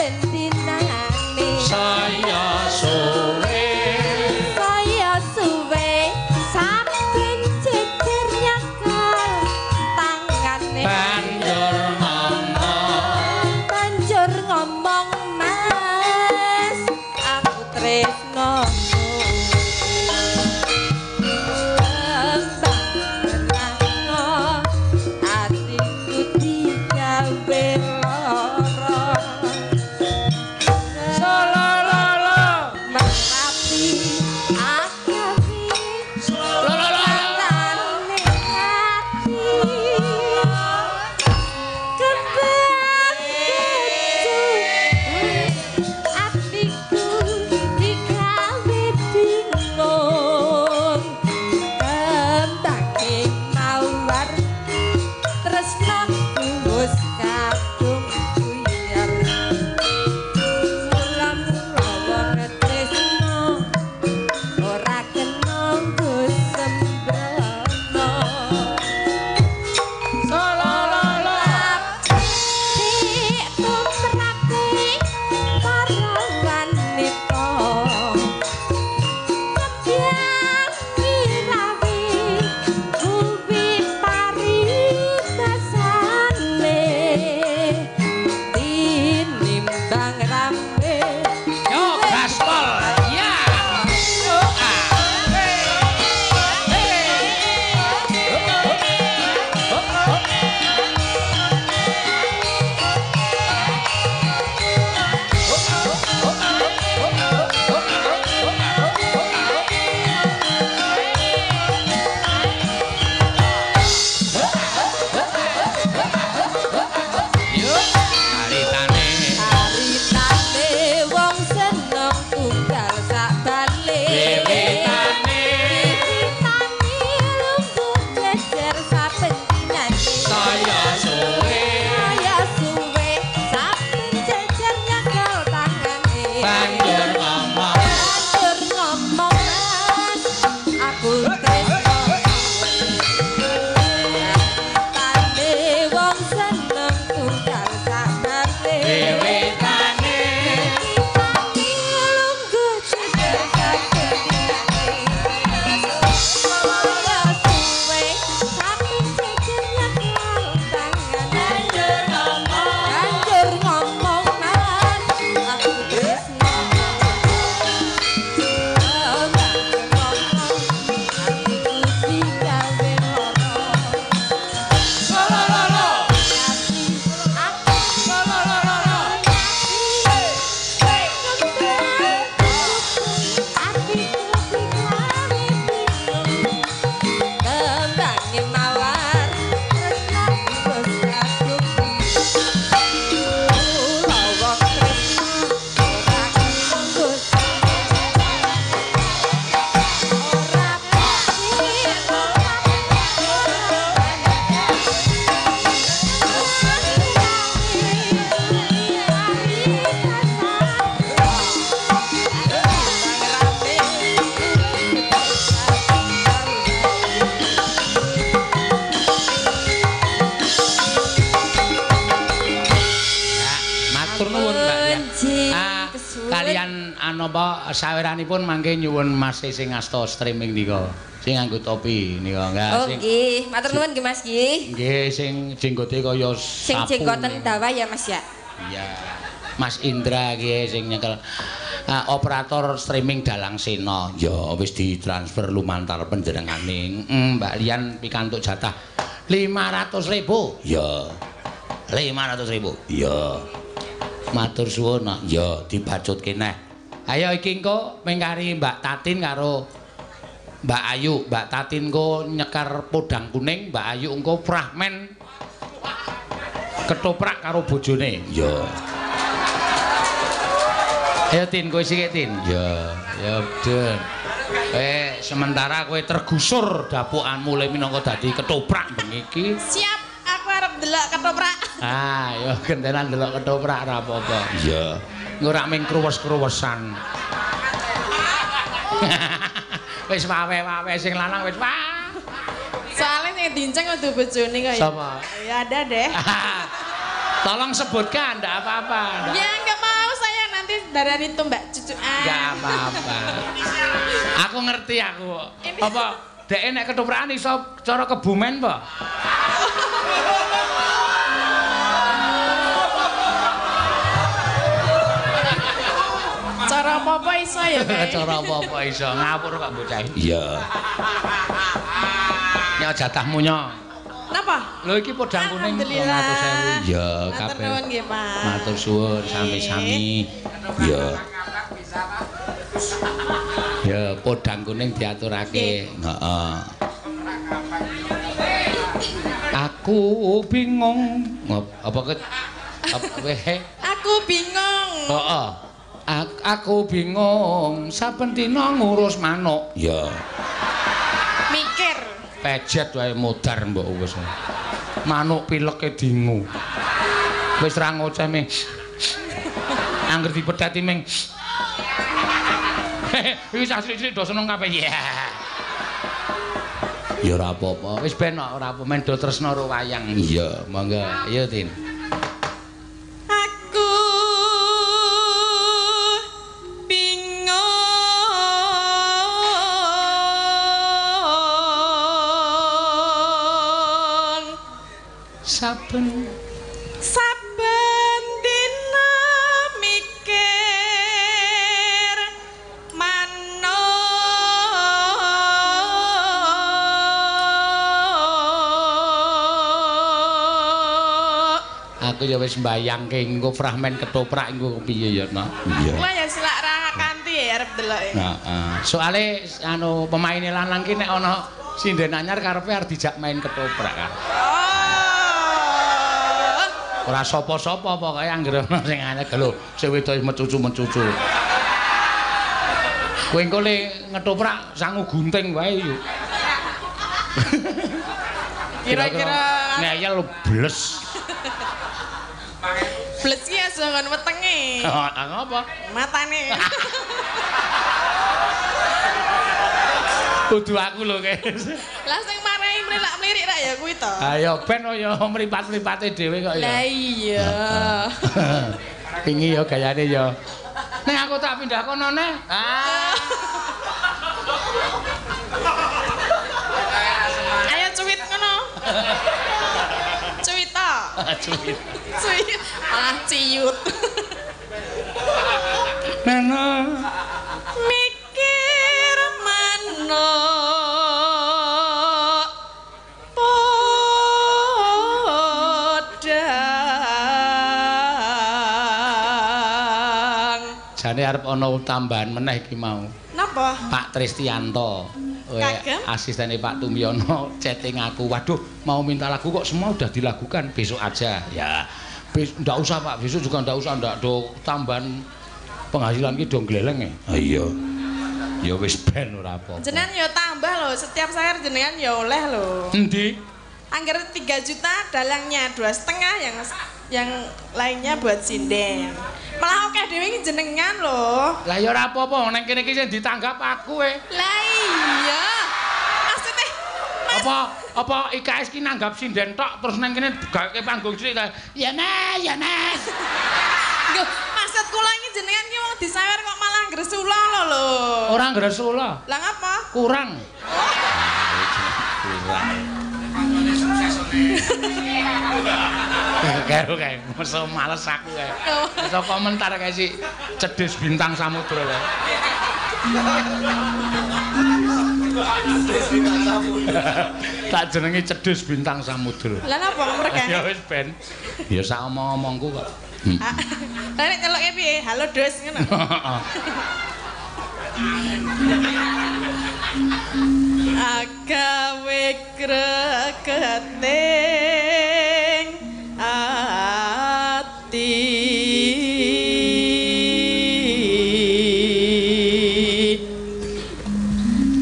saben dinane saya suwe saya suwe saben jejer nyekel tangane banjur ngomong mas aku tresno atiku digawe lara Salalala merapi akawi Salalala tane ati kembang kecut atiku digawe bingung kembange mawar tresnaku wis kadung buyar mula-mula wong tresno ora kena nggo sembrono Salalala Dik tumrape para wanita kembyang irawi kuwi paribasane tinimbang rame Yo gaspol ya. Oh ah. Yo aritane Aritane wong seneng tunggal sak bale wiwitane Wiwitane lungguh jejer saben dinane saya suwe Saya suwe saben jejer nyekel tangane banjur ngomong Banjur ngomong mas aku tresno Tane wong seneng tunggal sak bale wiwitane Wiwitane lungguh jejer saben dinane Saya suwe saben jejer nyekel tangane Banjur ngomong mas aku tresno Atiku digawe lara Salalala Aku Salalala atiku digawe bingung kembange mawar tresnaku wis kadung kula wong tresno ora kena nggo ora Ya, matur nuwun Mbak ya. Ah, kalian anapa saweranipun mangke nyuwun Mas sing asta streaming nika. Sing nganggo topi nika enggak Oh sing nggih, matur nuwun nggih Mas nggih. nggih sing jenggote kaya Sing sapu. jenggoten dawa ya Mas ya. Iya. Mas Indra ki sing nyekel operator streaming Dalang Sena. Ya wis ditransfer lumantar panjenengane. Mbak Lian pikantuk jatah 500.000. Ya. 500.000. Ya. Matur suwun. Ya dibacutke neh. Ayo iki engko mengkari Mbak Tatin karo Mbak Ayu. Mbak Tatin engko nyekar podang kuning, Mbak Ayu engko fragmen ketoprak karo bojone. Ya. Ayo Tin, kowe sithik Tin. Ya, ya Ben. Sementara kowe tergusur dapukanmu le minangka dadi ketoprak bengi iki. Siap, aku arep ndelok ketoprak. Ah, ya gentenan ndelok ketoprak ora apa-apa. Iya. Engko rak ming kruwes-kruwesan. Wis wawe-wawe sing lanang wis wah. Soalnya sing dinceng kudu bojone kok ya. Sapa? Ya ada deh. Tolong sebutkan, ndak apa-apa. Ya enggak mau darani tumbak cucukan. Enggak apa-apa. Aku ngerti aku. Apa dhek nek ketoprakan iso cara Kebumen apa? Cara apa-apa iso ya, Kak? Cara apa-apa iso. Ngawur kok bocah. Iya. Nyo jatahmu nyo. Napa? Lho iki podang kuning 200.000. Iya, kabeh. Matur nuwun nggih, Pak. Matur suwun sami-sami. Iya. Ya, podang kuning diaturake. Heeh. Aku bingung. Apa ke apa Aku bingung. Heeh. Aku bingung saben dina ngurus manuk. Ya. Mikir. Pejet wae modar mbok wis. Manuk pileke dingu. Wis ra ngoceh ming. Angger dipetheti ming. Iki cah cilik-cilik do seneng kabeh. Ya. Ya ora apa-apa. Wis ben ora apa men do tresna karo wayang. Iya, monggo. Ayo, Tin. Aku bingung saben saben dina mikir manuk. Aku ya wis mbayangke engko fragmen ketoprak engko piye ya, Nak? Iya. Kula ya selak ra kanthi ya arep deloke. Heeh. Soale anu pemaine lanang ki nek ana sinden anyar karepe arep dijak main ketoprak kan. Oh. Ora sapa-sapa pokoke anggere ana sing anyar lho, sing wedok mecucu-mecucu. Kowe engko le ngetoprak sangu gunting wae yuk. Kira-kira ngeyel bles. Bles ki aja nggon wetenge. Heeh, apa? Matane. Kudu aku lho, Kes. Lah sing marai mlilak-mlirik rak ya kuwi to. Ayo ben ya mripat-mripate dhewe kok ya. Lah iya. Wingi ya gayane ya. Nek aku tak pindah kono neh. Ah. Ayo cuwit ngono. Cuwit ta. Cuwit. Cuwit malah ciut. Nana mikir manuk podang. Jane arep ana tambahan meneh iki mau. Napa? Pak Tristianto. Asistene Pak Tumyono chatting aku. Waduh, mau minta lagu kok semua udah dilakukan, besok aja. Ya. Ndak usah Pak, besok juga ndak usah, ndak do tambahan penghasilan ki do gleleng e. Ha iya. Ya wis ben ora apa-apa. Jenengan ya tambah lho, setiap sayur jenengan ya oleh lho. Endi? Angger 3 juta dalangnya 2,5 yang lainnya buat sinden. Malah akeh dhewe iki jenengan lho. Lah ya ora apa-apa, nang kene iki sing ditanggap aku e. Lah iya. Maksudnya Mas... Apa IKS ki nanggap sinden tok terus nang kene gaweke panggung cilik ta. Ya Mas, ya Mas. Lho, maksud kula iki jenengan ki wong disawer kok malah gresula lho lho. Ora gresula. Lah ngapa? Kurang. Kurang. Kayak masa males aku kae. Iso komentar kae si Cedis Bintang Samudra kae. Tak jenenge Cedis Bintang Samudra. Lah napa mergane? Ya wis ben. Ya sak omong-omongku kok. Lah nek nyeloke piye? Halo Dus ngono. Agawe gregeting ati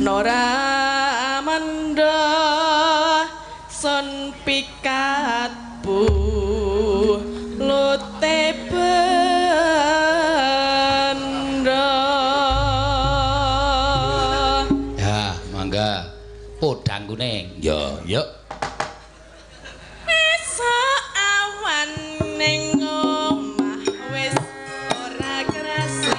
nora mendha sun pikat bulute bendha. Ya, mangga. Podang kuning. Ya, yuk. Esuk awan ning omah wis ora kerasa.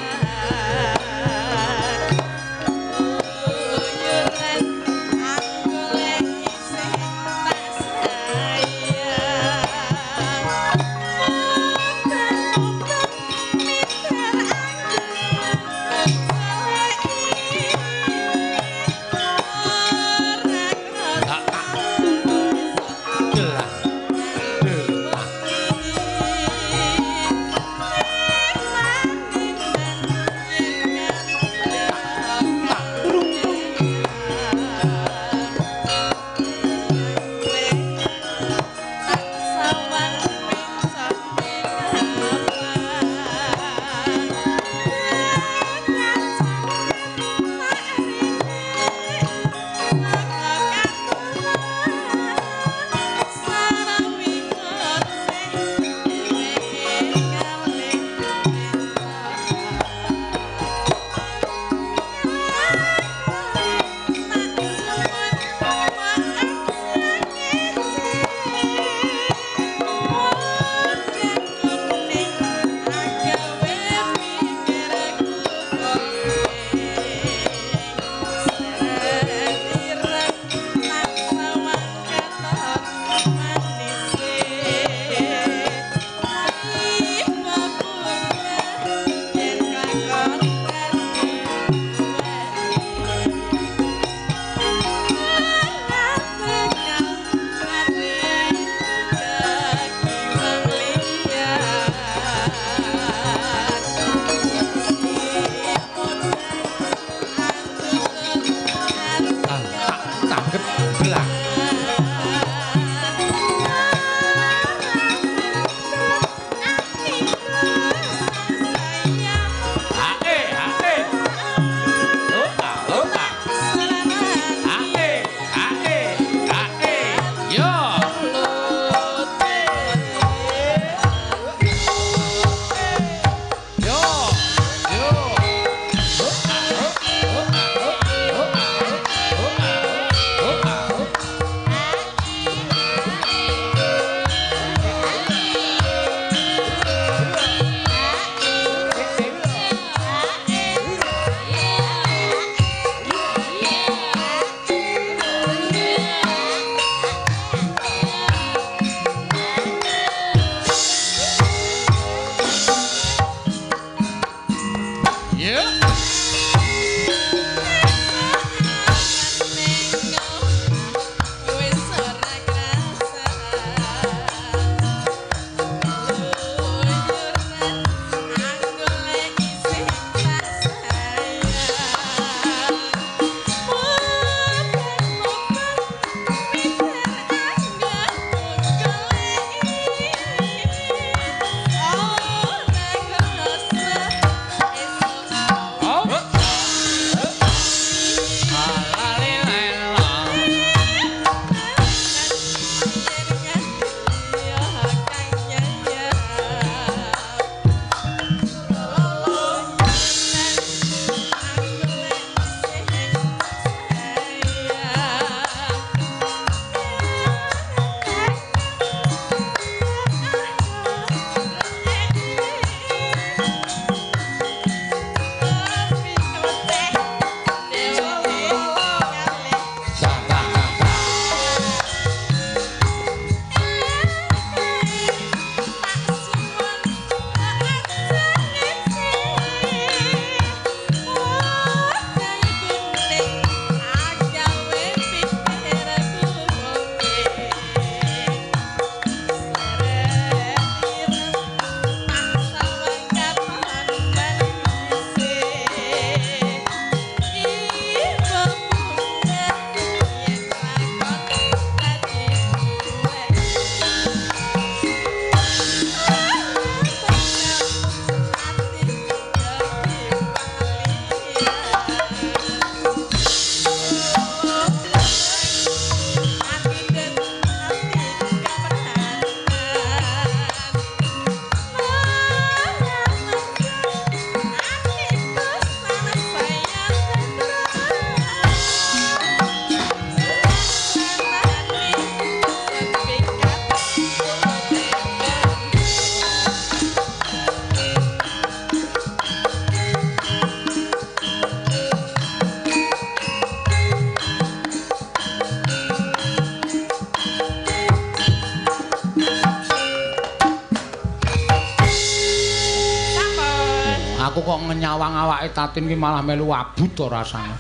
Aku kok ngenyawang awake Tatin ki malah melu abut to rasane.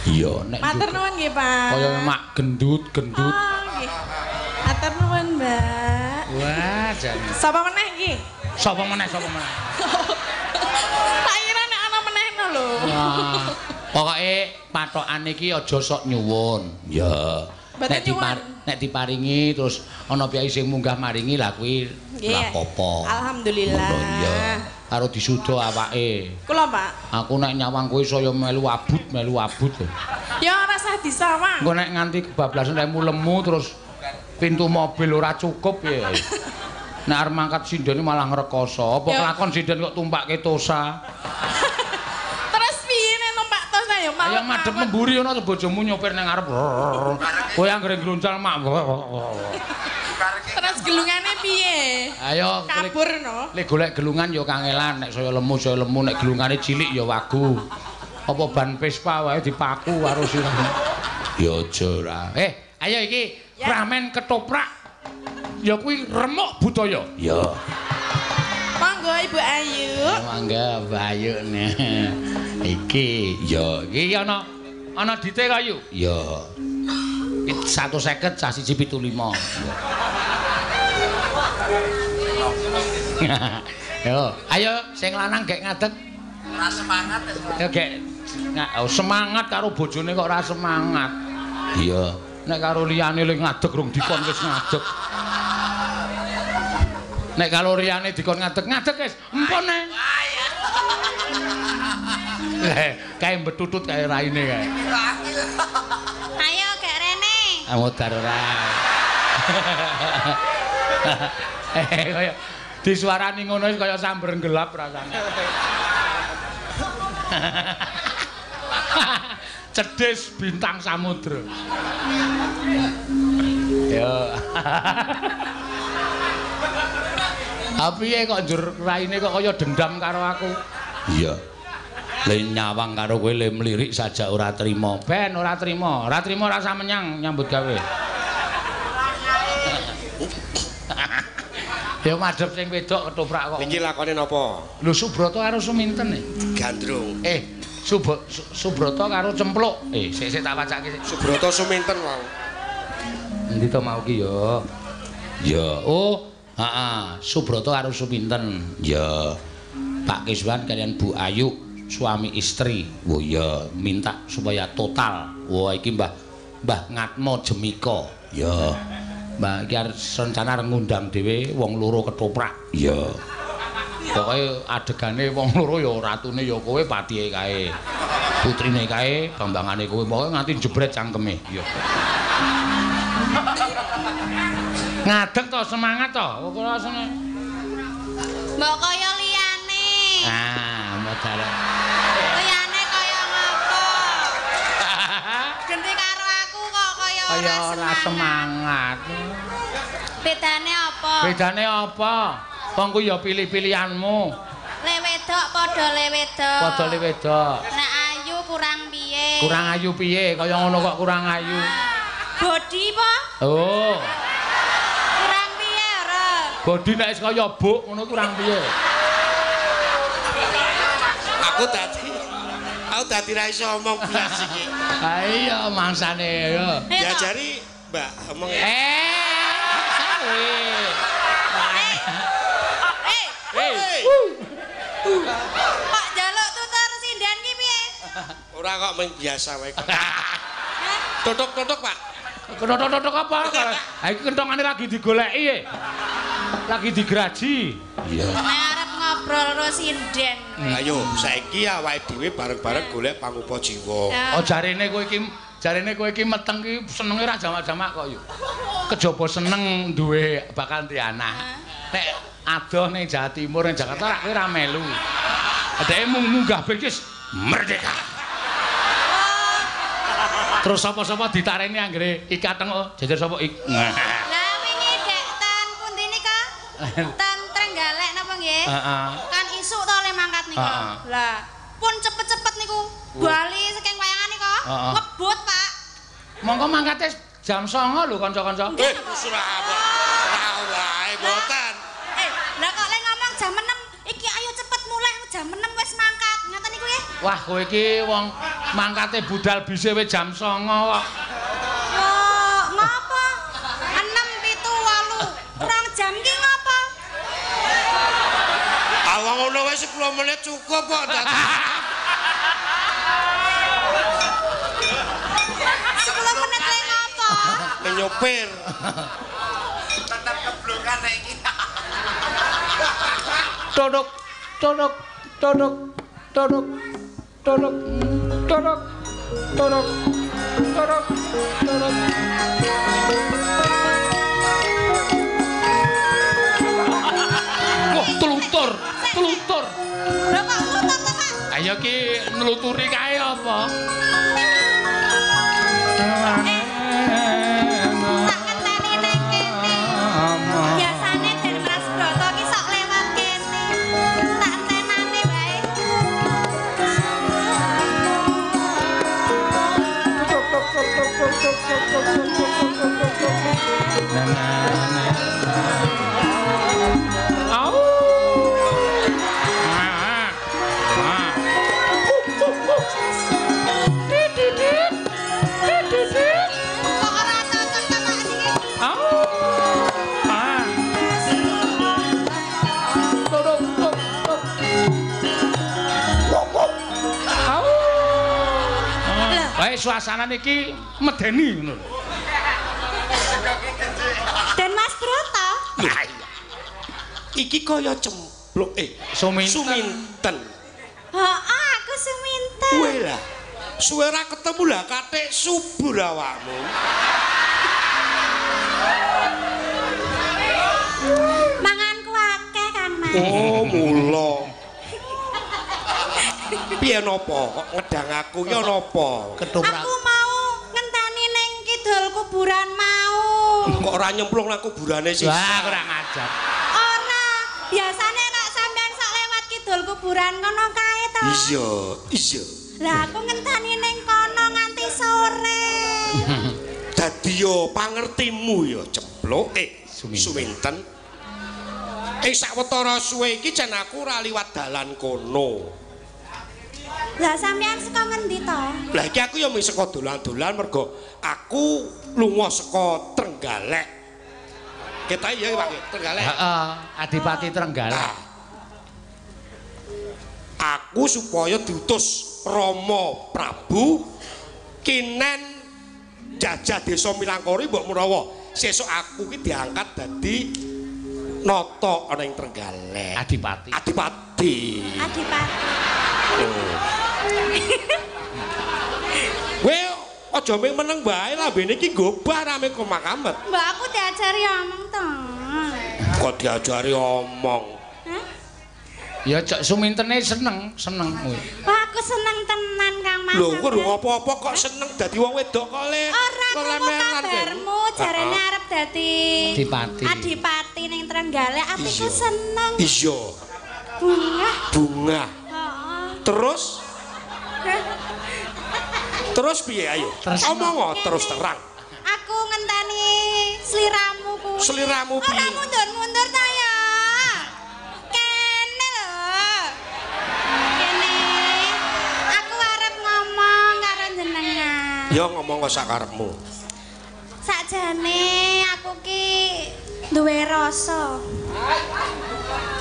Iya, nek matur nuwun nggih, Pak. Kaya mak gendut-gendut. Oh, nggih. Matur nuwun, Mbak. Wah, jan. Sapa meneh iki? Sapa meneh, sapa meneh? Tak kira nek ana meneh no lho. Wah. Pokoke patokan iki aja sok nyuwun. Ya. Nek diparingi terus ana piyai sing munggah maringi lah kuwi lah apa. Alhamdulillah. Iya. Karo disuda awake. Kula, Pak. Aku nek nyawang kowe saya melu abut, melu abut. Ya ora usah disawang. Engko nek nganti kebablasan lemu terus pintu mobil ora cukup ya. Nek arep mangkat sindene malah ngrekoso. Apa kelakon sinden kok tumpakke tosa? Terus piye nek numpak tosa ya malah. Ayo madhep mburi ana bojomu nyopir nang ngarep. Kowe anggere ngluncal mak. Terus gelungane piye? Ayo kabur no. Lek golek gelungan ya kangelan, nek saya lemu nek gelungane cilik ya wagu. Apa ban Vespa wae dipaku karo sirah. Ya aja ora. Ayo iki ramen ketoprak. Ya kuwi remuk budaya. Ya. Monggo Ibu Ayu. Monggo Bu Ayu. Iki ya iki ana dite kayu. Ya. 150 cah 175. Yo, ayo sing lanang gek ngadeg. Ora semangat. Ya gek semangat karo bojone kok ora semangat. Iya. Nek karo liyane le ngadeg rung dikon wis ngadeg. Nek karo liyane dikon ngadeg, ngadeg wis. Empun e. Kae mbetutut kae raine kae. Ayo gek rene. Modar ora. Kaya disuarani ngono wis kaya samber gelap rasane. Cedhis bintang samudra. Yo. Ha piye kok njur raine kok kaya dendam karo aku? Iya. Le nyawang karo kowe le mlirik saja ora trima. Ben ora trima. Ora trima rasa menyang nyambut gawe. Ya madhep sing wedok ketoprak kok. Niki lakone napa? Lho Subroto karo Suminten e. Gandrung. Subroto karo Cempluk. Sik sik tak wacake sik. Subroto Suminten wau. Endi to mau ki ya? Ya. Oh, heeh, Subroto karo Suminten. Ya. Pak Kiswan kalian Bu Ayu suami istri. Oh iya, minta supaya total. Wah iki Mbah Ngatmo Jemika. Ya. Mbah iki arep rencana arep ngundang dhewe wong loro ketoprak. Iya. Pokoke adegane wong loro ya ratune ya kowe, patihe kae. Putrine kae, bambangane kowe. Pokoke nganti jebret cangkeme. Iya. Ngadeg to semangat to. Ora seneng. Mbok kaya liyane. Ah, modal. Liyane kaya ngopo? Genti karo aku kok kaya ora semangat. Bedane apa? Bedane apa? Wong kuwi ya pilih-pilihanmu. Le wedok padha le wedok. Padha le wedok. Nek ayu kurang piye? Kurang ayu piye? Kaya ngono kok kurang ayu. Body po? Oh. Kurang piye ora? Body nek wis kaya buk ngono kurang piye? Aku dadi ra iso omong blas iki. Ha iya mangsane ya. Diajari Mbak omong. Kok njaluk tutur sinden ki piye? Ora kok mung biasa wae kok. Tutuk-tutuk, Pak. Tutuk-tutuk apa? Ha iki kentongane lagi digoleki e. Lagi digraji. Iya. Nek arep ngobrol karo sinden. Ayo, saiki awake dhewe bareng-bareng golek pangupa jiwa. Oh jarene kowe iki meteng ki senenge ra jamak-jamak kok yo. Kejaba seneng duwe bakal duwe anak. Nek adoh ning Jawa Timur ning Jakarta rak kowe ra melu. Dheke mung munggah wis merdeka. Terus sapa-sapa ditareni anggere ikateng jejer sapa ik. Lah wingi dek ten pundi nika? Ten Trenggalek napa nggih? Heeh. Kan isuk to le mangkat nika. Lah pun cepet-cepet niku bali saking wayangan nika. Ngebut, Pak. Monggo mangkate jam 09.00 lho kanca-kanca. Ora wae mboten. Lah kok le ngomong jam 6 iki ayo cepet mulai jam 6 wis wis mangkat. Ngoten niku nggih. Wah, kowe iki wong mangkate budal bise wis jam 09.00 kok. Lho, ngopo? 6 7 8 2 jam ki ngopo? Ah wong ngono wae 10 menit cukup kok. 10 menit le ngopo? Nyopir. Tetap keblokan nek iki. Todok, todok, todok, todok, todok, todok, todok, todok, todok. Wah, telutur, telutur. Lho kok nlutur to, Pak? Ayo ki nluturi kae apa? Tak ngenteni ning kene. Biasane Den Mas Broto ki sok lewat kene. Tak entenane wae. Au. Ah, ah. Kok ora cocok ta Pak niki? Au. Ah. Todok, tok, tok. Au. Wae suasana niki medeni ngono lho. Den Mas Broto. Lah iya. Iki kaya cempluk Suminten. Suminten. Heeh, aku Suminten. Kowe lah. Suwe ora ketemu lah katik subur awakmu. Manganku akeh Kang Mas. Oh, mula. Piye napa kok ngedang aku ki napa? Ketoprak. Aku mau ngenteni ning kidul kuburan mau. Kok ora nyemplung nang kuburane sih? Wah, kurang ajar. Ora, biasane nek sampean sok lewat kidul kuburan kono kae to. Iya, iya. Lah aku ngenteni ning kono nganti sore. Dadi yo pangertimu yo cempluk Suminten. Sawetara suwe iki jan aku ora liwat dalan kono. Lah sampean saka ngendi to? Lah iki aku ya mung saka dolan-dolan mergo aku lunga saka Trenggalek. Kita iya Pak, Trenggalek. Heeh, Adipati Trenggalek. Nah, aku supaya diutus Rama Prabu kinen jajah desa Milangkori mbok menawa sesuk aku ki diangkat dadi nata ana ing Trenggalek. Adipati. Adipati. Adipati. Kowe aja mung meneng wae lambene iki gobah rame komakamet. Mbak aku diajari omong to. Kok diajari omong? Hah? Ya cok Sumintene seneng, seneng kowe. Wah, aku seneng tenan Kang Mas. Lho, kowe lho apa-apa kok seneng dadi wong wedok kok le. Ora krungu kabarmu jarene arep dadi Adipati. Adipati ning Trenggalek, atiku seneng. Iya. Bungah. Bungah. Heeh. Terus terus piye ayo? Omong terus terang. Aku ngenteni sliramu kuwi. Sliramu piye? Ora mundur-mundur ta ya. Kene lho. Kene. Aku arep ngomong karo jenengan. Ya ngomong kok sakarepmu. Sakjane aku ki duwe rasa.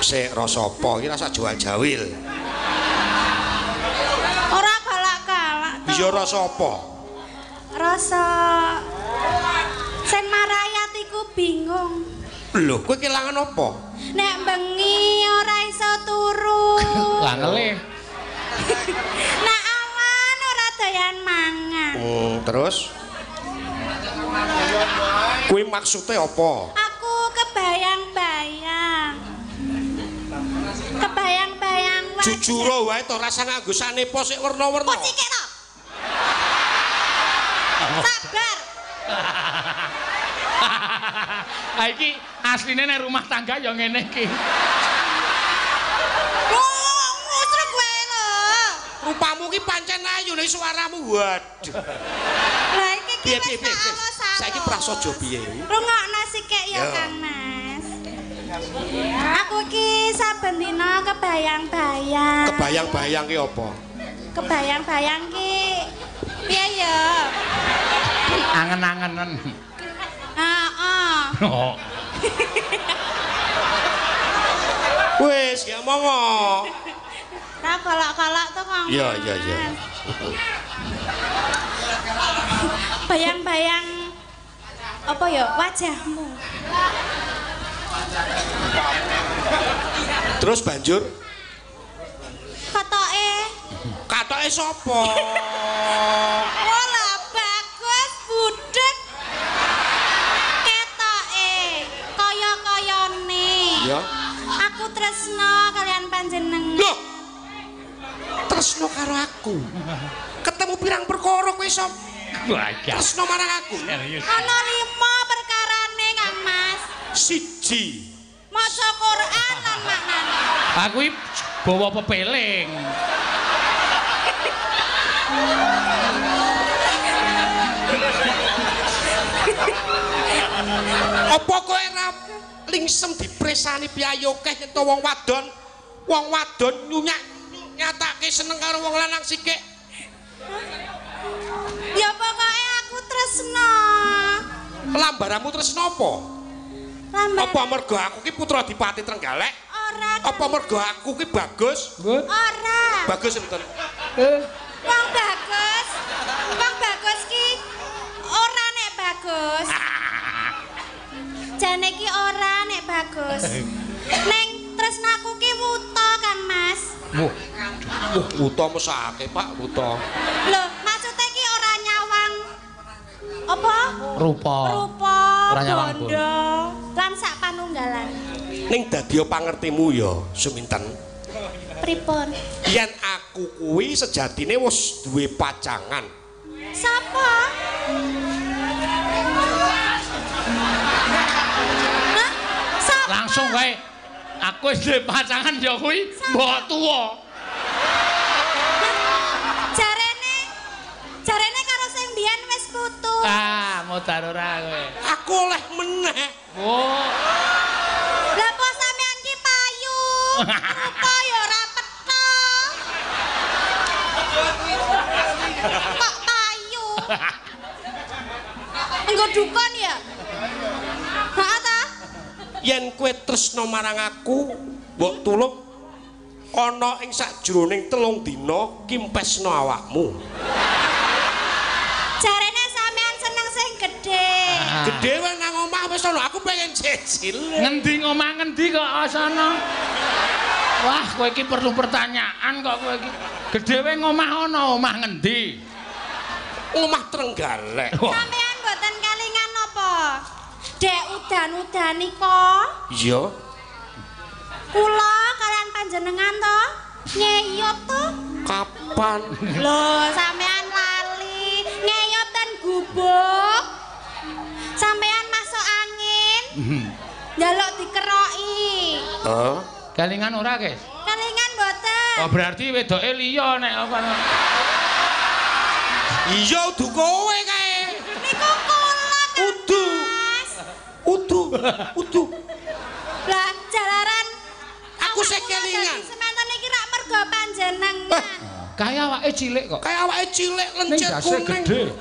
Sik rasa apa? Iki rasa jual-jawil. Ora galak-galak to. Iya rasa apa? Rasa sing marai atiku bingung. Lho, kowe kelangan apa? Nek bengi ora iso turu. Lah ngelih. Nek awan ora doyan mangan. Terus? Kuwi maksude apa? Aku kebayang-bayang. Kebayang-bayang wae. Jujur wae to rasa nganggo sanepa sik werna-werna. Kok sikik to? Sabar. Ha iki asline nek rumah tangga ya ngene iki. Ngusruk wae lho. Rupamu ki pancen ayu nek suaramu waduh. Lah iki ki Piye piye piye. Saiki prasaja piye? Rungokno sikik ya Kang Mas. Aku iki saben dina kebayang-bayang. Kebayang-bayang ki apa? Kebayang-bayang ki piye ya? Angen-angenen. Heeh. Oh. Wis, ya mongo. Ra kolak-kolak to, Kang. Iya, iya, iya. Bayang-bayang apa ya wajahmu. Terus banjur katoke. Katoke sapa? Wala bagus budhek. Ketoke kaya-kayane. Ya. Aku tresno kalian panjenengan. Loh. Tresno karo aku. Ketemu pirang perkara kowe iso tresno marang aku. Ana 5 perkarane, Kang Mas. 1. Maca Quran lan maknane. Aku iki bawa pepeling. Apa kowe ora lingsem dipresani piyayi akeh yen to wong wadon? Wong wadon nyunyak nyatake seneng karo wong lanang sikik. Ya pokoke aku tresno. Lambaramu tresno apa? Lambar. Apa mergo aku ki putra Adipati Trenggalek? Ora. Apa mergo aku ki bagus? Ora. Bagus mboten? Wong bagus. Wong bagus ki ora nek bagus. Jane ki ora nek bagus. Neng tresnaku ki wuta kan, Mas. Wah, wah wuta mesake, Pak, wuta. Lho, maksude ki ora nyawang apa? Rupa. Rupa, Ora nyawang bondo, lan sak panunggalan. Ning dadi pangertimu ya, Suminten. Pripun? Yen aku kuwi sejatine wis duwe pacangan. Sapa? Hah? Sapa? Langsung wae. Aku wis duwe pacangan ya kuwi mbok tuwa. Jarene jarene karo sing mbiyen wis putus. Ah, modar ora kowe. Aku oleh meneh. Oh. Lah apa sampean ki payu? Rupa ya ora petha. Kok payu? Engko dukun ya? Heeh ta? Yen kowe tresno marang aku, mbok tulung ana ing sakjroning 3 dina kimpesno awakmu. Jarene sampean seneng sing gedhe. Gedhe wae nang omah wis ana, aku pengen cecil. Ngendi ngomah ngendi kok asana? Wah, kowe iki perlu pertanyaan kok kowe iki. Gedhe wae ngomah ana, omah ngendi? Omah Trenggalek. Sampean mboten kalingan napa? Dek udan-udan nika. Iya. Kula kalian panjenengan to ngeyop to? Kapan? Lho, sampean lali. Ngeyop ten gubuk. Sampean masuk angin. Njaluk dikeroki. Heeh. Kalingan ora, Kes? Kalingan mboten. Oh, berarti wedoke liya nek apa. Iya, udu kowe kae. Niku kula. Udu. Udu, udu. Lah jalaran aku sik kelingan. Semanten iki rak mergo panjenengan. Kaya awake cilik kok. Kaya awake cilik lencir kuning. Gede.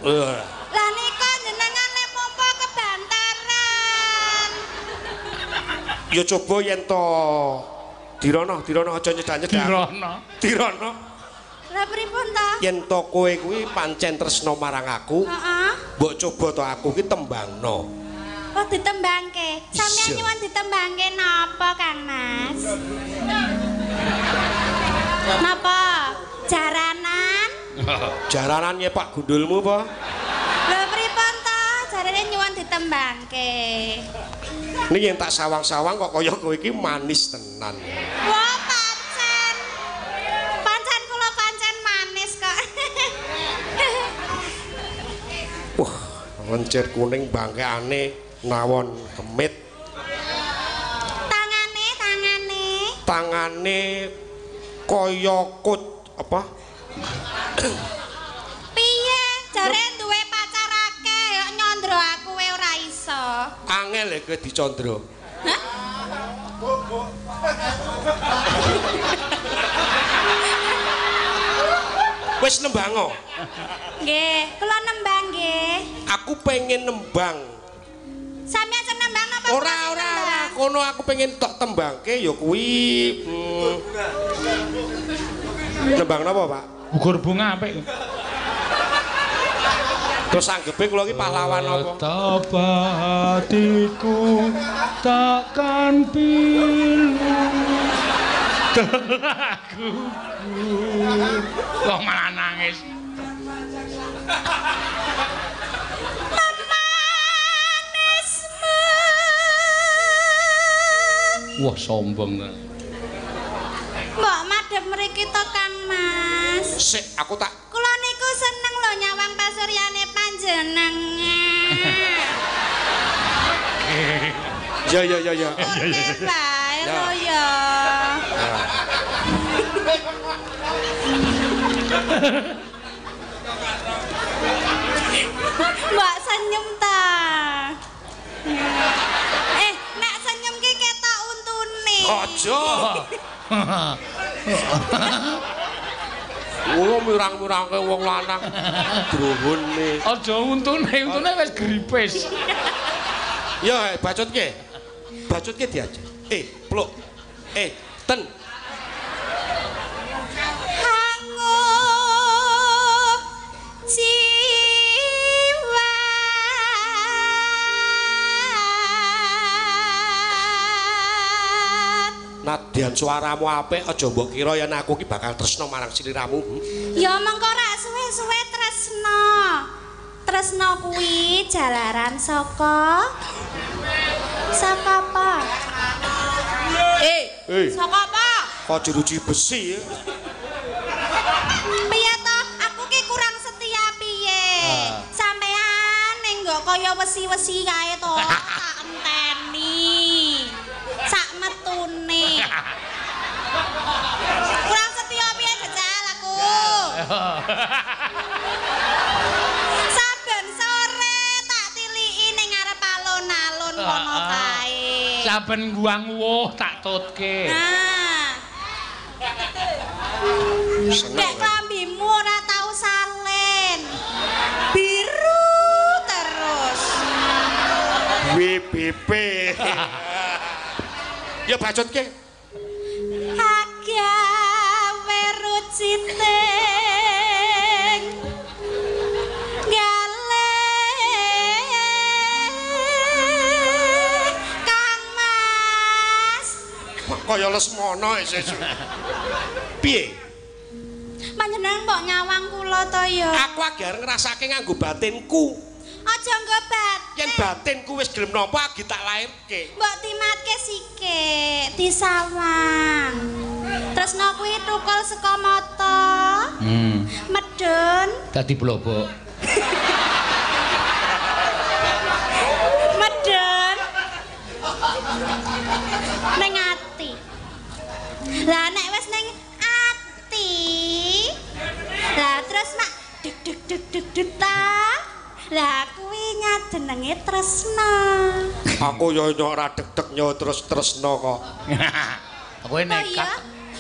Lah nika jenengan lek mompo kebantaran. Ya coba yen to Dirono, Dirono aja nyedak-nyedak. Dirono. Dirono. Lah pripun to? Yen to kowe kuwi pancen tresno marang aku, heeh. Mbok coba to aku ki tembangno. Oh ditembangke. Sampeyan nyuwun ditembangke napa, Kang Mas? Napa? Jaranan? Jaranan nyepak gundulmu apa? Lho pripun to? Jarane nyuwun ditembangke. Ning yen tak sawang-sawang kok kaya kowe iki manis tenan. Wah, pancen. Pancen kula pancen manis kok. Wah, lencir kuning bangkeane nawon kemit. Tangane, tangane. Tangane kaya kut apa? Piye? Jare duwe pacar akeh kok nyandra aku wae ora iso. Angel lho kowe dicandra. Hah? Wis nembango. Nggih, kula nembang nggih. Aku pengen nembang. Sampeyan sing nembang napa? Ora, ora, ora. Kono aku pengen tok tembangke ya kuwi. Nembang napa, Pak? Gugur bunga apik. Terus anggepe kula iki pahlawan apa? Betapa hatiku takkan pilu. Aku kok malah nangis. Memanismu. Wah, sombong ta. Mbok madhep mriki to, Kang Mas. Sik, aku tak. Kula niku seneng lho nyawang pasuryane panjenengan. Ya ya ya ya. Oke, bae lho ya. Mbak senyum ta. Nek senyum ki ketok untune. Aja. Wong mirang-mirangke wong lanang druhune. Aja untune, untune wis gripis. Ya, bacutke. Bacutke diajar. Pluk. Ten. Hangup jiwa. Nadyan suaramu apik, aja mbok kira yen aku ki bakal tresna marang sliramu. Ya mengko rak suwe-suwe tresna. Tresna kuwi jalaran saka saka apa? Saka apa? Kok jeruji besi ya? Piye to? Aku ki kurang setia piye? Sampean ning nggo kaya wesi-wesi kae to, tak enteni. Sak metune. Kurang setia piye jajal aku? Saben sore tak tiliki ning ngarep alun-alun kono kae. Saben guang wuh tak tutke. Nah. Nek klambimu ora tau salen. Biru terus. WBP. Ya bacutke. Agawe ruciting gale Kang Mas. Kaya Lesmana isih. Piye? Panjenengan mbok nyawang kula to ya? Aku agar ngrasake nganggo batinku. Aja nggo batin. Yen batinku wis gelem nampa agi tak lairke. Mbok timatke sikik, disawang. Tresna kuwi tukul saka mata. Medun dadi blobok. Medun ning ati. Lah nek wis ning ati, lah terus mak deg deg deg deg deg ta. Lah kuwi nyajenenge tresna. Aku yo ora deg-deg nyo terus tresna kok. Kowe nekat. Oh iya?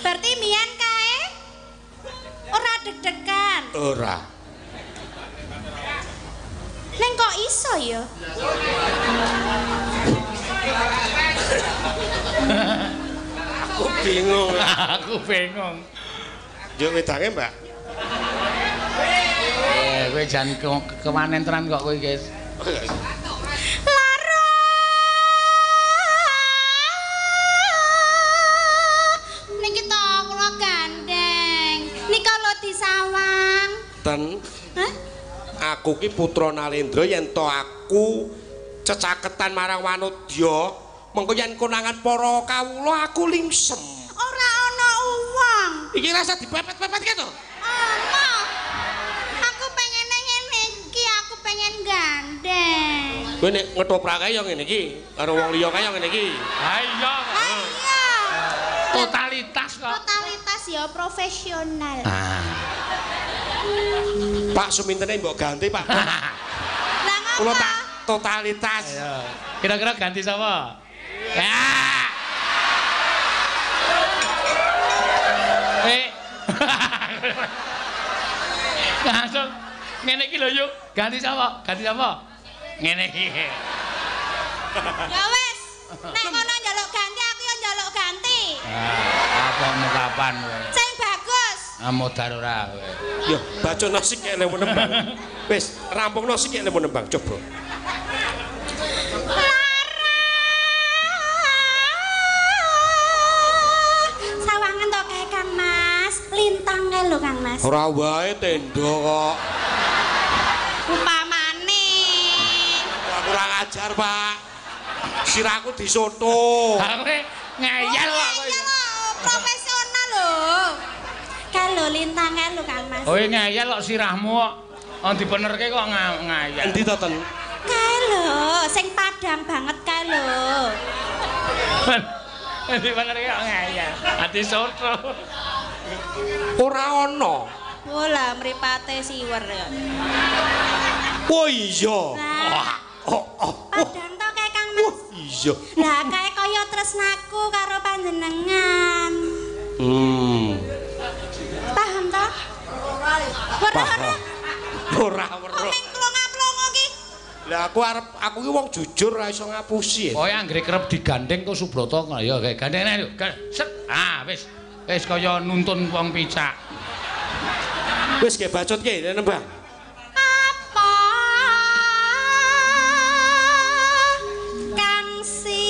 Berarti mbiyen kae ora deg-degan. Ora. Ning kok iso ya? Aku bingung. Aku bingung. Yo wedange, Mbak. Kowe jan kemanen tenan kok kowe, guys. Lara. Niki to kula gandeng. Nika lho disawang. Ten. Hah? Aku ki putra Nalendra yen to aku cecaketan marang Wanodya, mengko yen konangan para kawula aku lingsem. Ora ana uwong. Iki rasa dipepet-pepet ki to? Ana. Aku pengen gandeng. Kowe nek ngetoprak kae ya ngene iki, karo wong liya kae ya ngene iki. Ha iya. Ha iya. Totalitas kok. Totalitas ya profesional. Ah. Pak sumintene mbok ganti, Pak. Lah ngopo? Kula tak totalitas. Kira-kira ganti sapa? Ya. Langsung ngene iki lho yuk, ganti sapa? Ganti sapa? Ngene iki. Ya wis, nek ngono njaluk ganti aku ya njaluk ganti. Ah, apa kapan kowe? Sing bagus. Ah modar ora kowe. Yo, bacana sik lemu nembang. Wis, rampungno sik lemu nembang coba. Lara. Sawangan to kae Kang Mas, lintang kae lho Kang Mas. Ora wae tenda kok. Upamane. Wah, kurang ajar, Pak. Sirahku disoto. Ha kowe ngeyel kok kowe. Profesional lho. Kae lho lintang kae lho Kang Mas. Oh ngeyel kok sirahmu kok. Oh dibenerke kok ngeyel. Endi to, Ten? Kae lho, sing padang banget kae lho. Dibenerke kok ngeyel. Ati soto. Ora ana. Oh lah mripate siwer ya. Oh iya. Lah, Oh, oh, oh. padang to kae Kang Mas. Oh iya. Lah kae kaya tresnaku karo panjenengan. Hmm. Paham to? Ora ora. Ora Kok weruh. ming plonga-plongo ki? Lah aku arep aku ki wong jujur ora iso ngapusi. Pokoke anggere kerep digandeng kok Subrata ya kae gandengane lho. Set. Ah wis. Wis kaya nuntun wong picak. Wis ge bacot ki nembang. Apa Kang si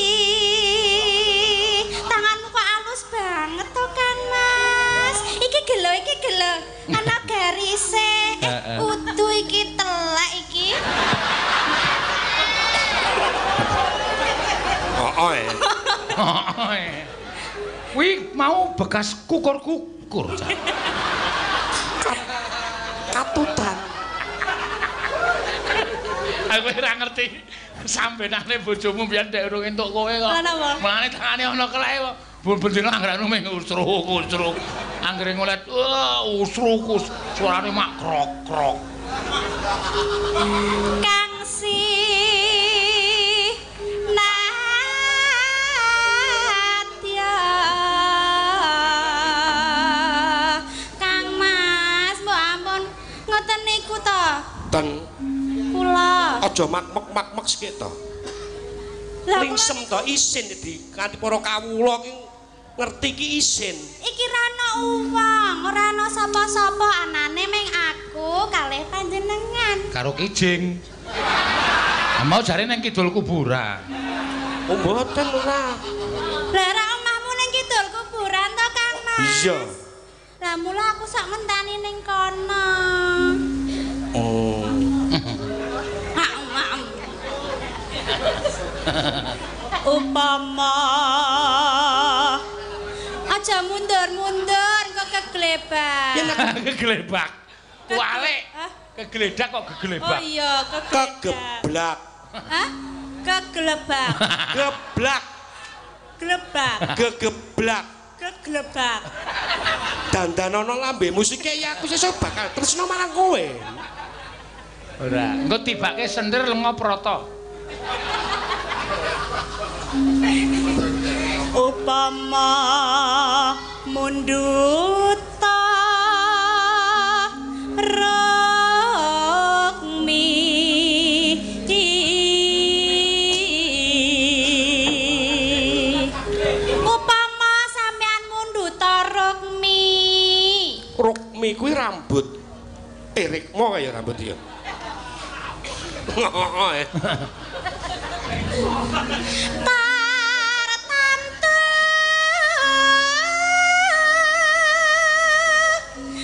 tanganmu kok halus banget to Kang Mas. Iki gelo iki gelo. Ana garise. Udu iki telek iki. Heeh. Kuwi mau bekas kukur-kukur. Cak. Katutan. Aku ora ngerti sambenane bojomu biyen ndek urung entuk kowe kok. Lah napa? Mulane tangane ana keleke kok. Ben-bendina anggrane mung usruk-usruk. Anggere ngolet, wah usruk suarane mak krok-krok. Kang si Natya Kang Mas, mbok ampun ngoten niku to. Ten Kula. aja mak-mek-mak-mek sik to. Lah kula Lingsem to isin di kanthi para kawula ki ngerti ki isin. iki ra ana uwong, ora ana sapa-sapa anane ming aku kalih panjenengan. Karo kijing. Lah mau jare nang kidul kuburan. Oh mboten ora. Lah ra omahmu ning kidul kuburan to Kang Mas? Iya. Lah mula aku sok ngenteni ning kono. Oh. Maem. Upama aja mundur-mundur kok keglebak. Keglebak. Kualik. Hah? Kegeledak kok Oh keglebak. iya, keglebak. Kegeblak. Hah? Keglebak. Geblak. Glebak. Gegeblak. Keglebak. Dandanono lambe musike ya aku sesuk bakal tresno marang kowe. Ora. Engko tibake sendir lenga prata. Upama munduta rukmi upama sampean munduta rukmi. Rukmi kuwi rambut. Rikmo kaya rambut ya. Heeh. Tartamtu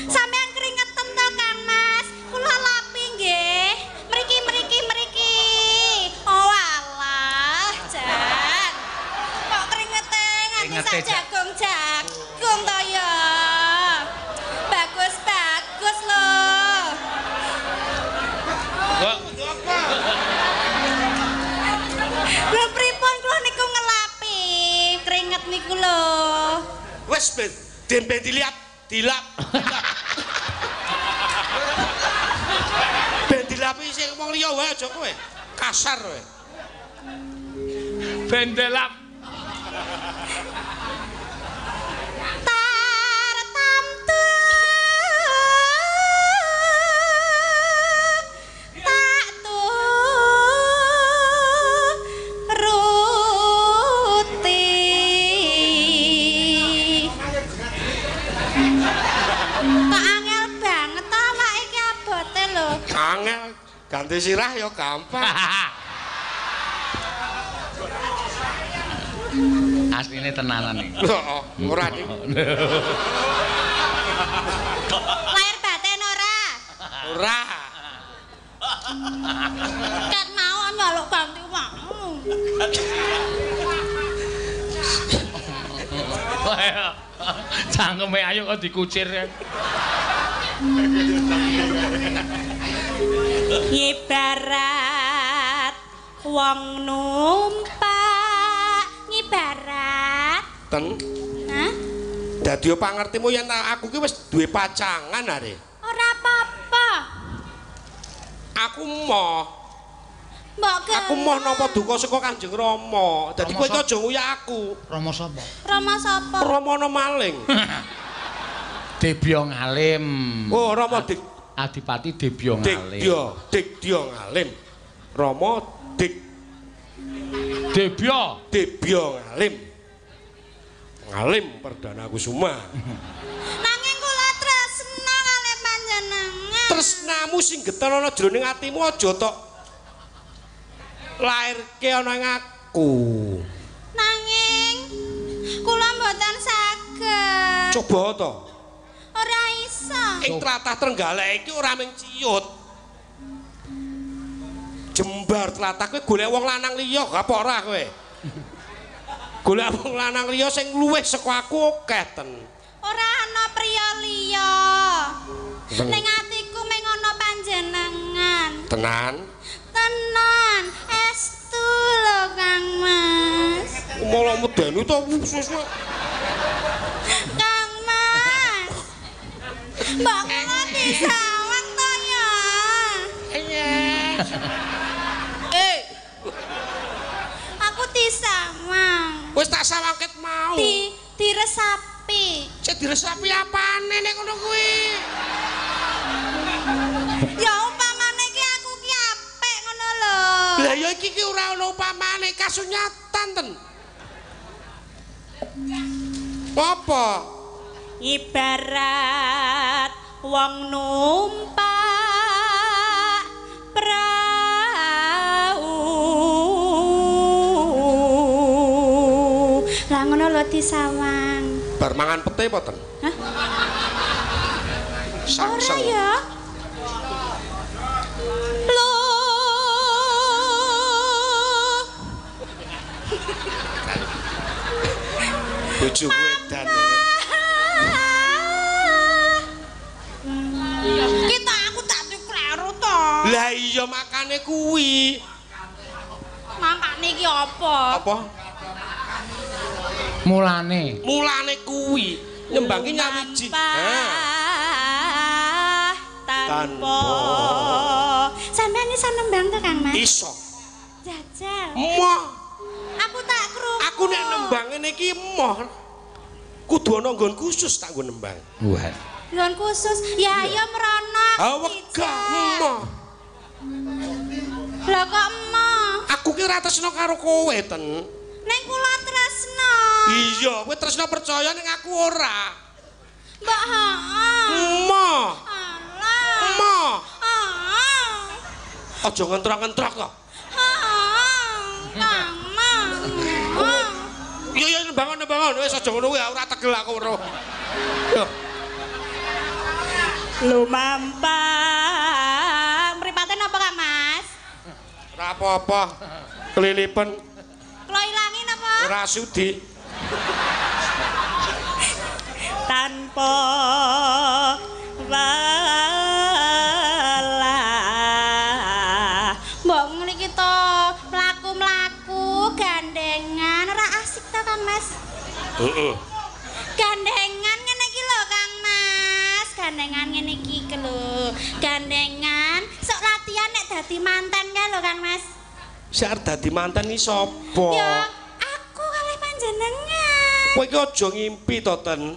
sampean keringetan to Kang Mas, kula lapi nggih. Mriki mriki mriki. Oh alah jan. Kok keringete nganti sak Keringete, Jan. jagung-jagung to ya. Bagus-bagus lho. Kok Lho pripun kula niku ngelapi keringet niku lho. Wis ben dembe dilap, dilap. Ben dilapi sing wong liya wae aja kowe. Kasar kowe. bendelap. Tartamtu Angel ganti sirah ya gampang. Asline tenanan iki. Heeh, ora iki. Lahir batin ora? Ora. Ket mau njaluk ganti wau. Cangkeme ayo kok dikucir. Ibarat wong numpak ngibarat. Ten. Hah? Dadi pangertimu yen aku ki wis duwe pacangan are. Ora apa-apa. Aku moh. Mbok aku moh napa duka saka Kanjeng Rama. Dadi kowe iki aja nguyak aku. Rama sapa? Rama sapa? Rama ana maling. Debya Ngalim. Oh, Rama Adipati Debya Ngalim. Dikdya Ngalim. Rama Debya Debya Ngalim. Ngalim Perdana Kusuma. Nanging kula tresna kalih panjenengan. Tresnamu sing geton ana jroning atimu aja tok lairke ana ing aku. Nanging kula mboten saged. Coba to. Ora iso. Ing tlatah Trenggalek iki ora mung ciut. Jembar tlatah kowe golek wong lanang liya gak apa ora kowe? Golek wong lanang liya sing luwih saka aku akeh ten. Ora ana priya liya. Ning atiku mung ana panjenengan. Tenan? Tenan, estu lho Kang Mas. Malah medeni to suwe-suwe. Kang Mas. Mbok kula disawang to ya. Iya. Aku disawang. Wis tak sawang ket mau. Diresapi. Cek diresapi apane nek ngono kuwi? Ya upamane iki aku ki apik ngono lho. Lah ya iki ki ora ono upamane, kasunyatan ten. Apa? Ibarat wong numpak prau. Lah ngono lho disawang. Bar mangan pete apa ten? Hah? Ora ya. Lho. Bojoku edan. Kita aku tak dikleru to. Lah iya makane kuwi. Makane iki apa? Apa? Mulane. Mulane kuwi nyembangi nyawiji. Tanpa. Sampeyan iso nembang to Kang Mas? Iso. Jajal. Moh. Aku tak krungu. Aku nek nembang ngene iki moh. Kudu ana nggon khusus tak nggo nembang. Wah. Nggon khusus. Ya ayo mrono. Ha wegah emoh. Lah kok emoh? Aku ki ora tresna karo kowe, Ten. Ning kula tresna. Iya, kowe tresna percaya ning aku ora. Mbok heeh. Emoh. Alah. Emoh. Heeh. Aja ngentrok-ngentrok kok. Heeh. Kang Mas. Iya iya bangun wis aja ngono kuwi ora tegel aku weruh. Yo. Lumampah. Mripate napa Kang Mas? Ora apa-apa. Kelilipen. Kula ilangi napa? Ora sudi. Tanpa welah. Mbok ngliki to mlaku-mlaku gandengan ora asik to Kang Mas? Heeh. Gandengan ngene iki lho Kang Mas, gandengan ngene iki lho. Gandengan sok latihan nek dadi manten kae lho Kang Mas. Sing arep dadi manten iki sapa? Ya aku kalih panjenengan. Kowe iki aja ngimpi to, Ten.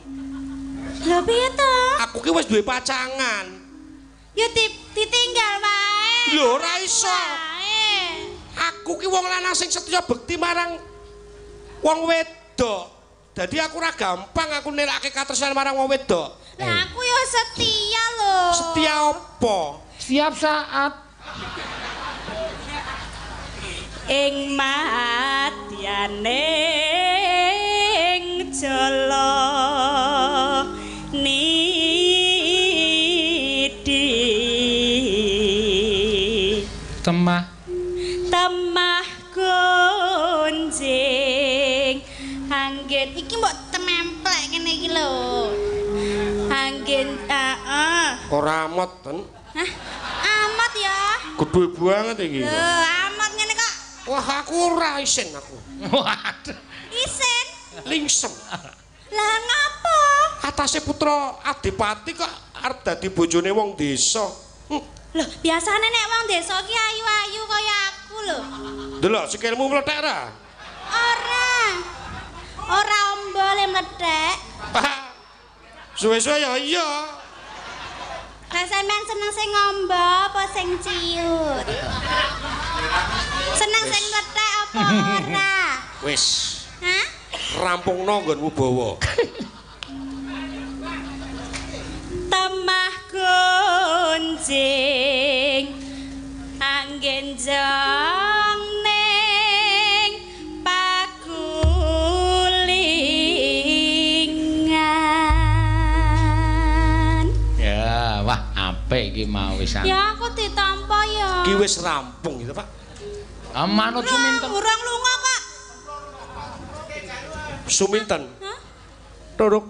Lho piye to? Aku ki wis duwe pacangan. Ya ditinggal wae. Lho ora iso. Aku ki wong lanang sing setya bekti marang wong wedok. Dadi aku ora gampang aku nelake katresnan marang wong wedok. Lah aku ya setia lho. Setia apa? Setiap saat. Ing madyaning jala nidhi. Temah temah gonjing anggen iki mbok tememplek kene iki lho. Anggen heeh. Ora amot, Ten. Hah? Amot ya. Gedhe banget iki. Lho, amot ngene kok. Wah, aku ora isin aku. Waduh. Isin? Lingsem. Lah ngapa? Atase putra adipati kok arep dadi bojone wong desa. Loh, biasane nek wong desa ki ayu-ayu kaya aku lho. Delok sikilmu mlethek ra? Ora. Ora ombo le mlethek. Suwe-suwe ya iya. Lah sampean seneng sing ngombo apa sing ciut? Seneng sing mlethek apa ora? Wis. Hah? Rampungno nggonmu bawa. Temah gonjing anggen jong ning pagulingan. Ya, wah apik iki mau wis. Ya aku ditampa ya. Ki wis rampung gitu, Pak. Ah manut Suminten. Urung lunga kok. Suminten. Hah? Turuk.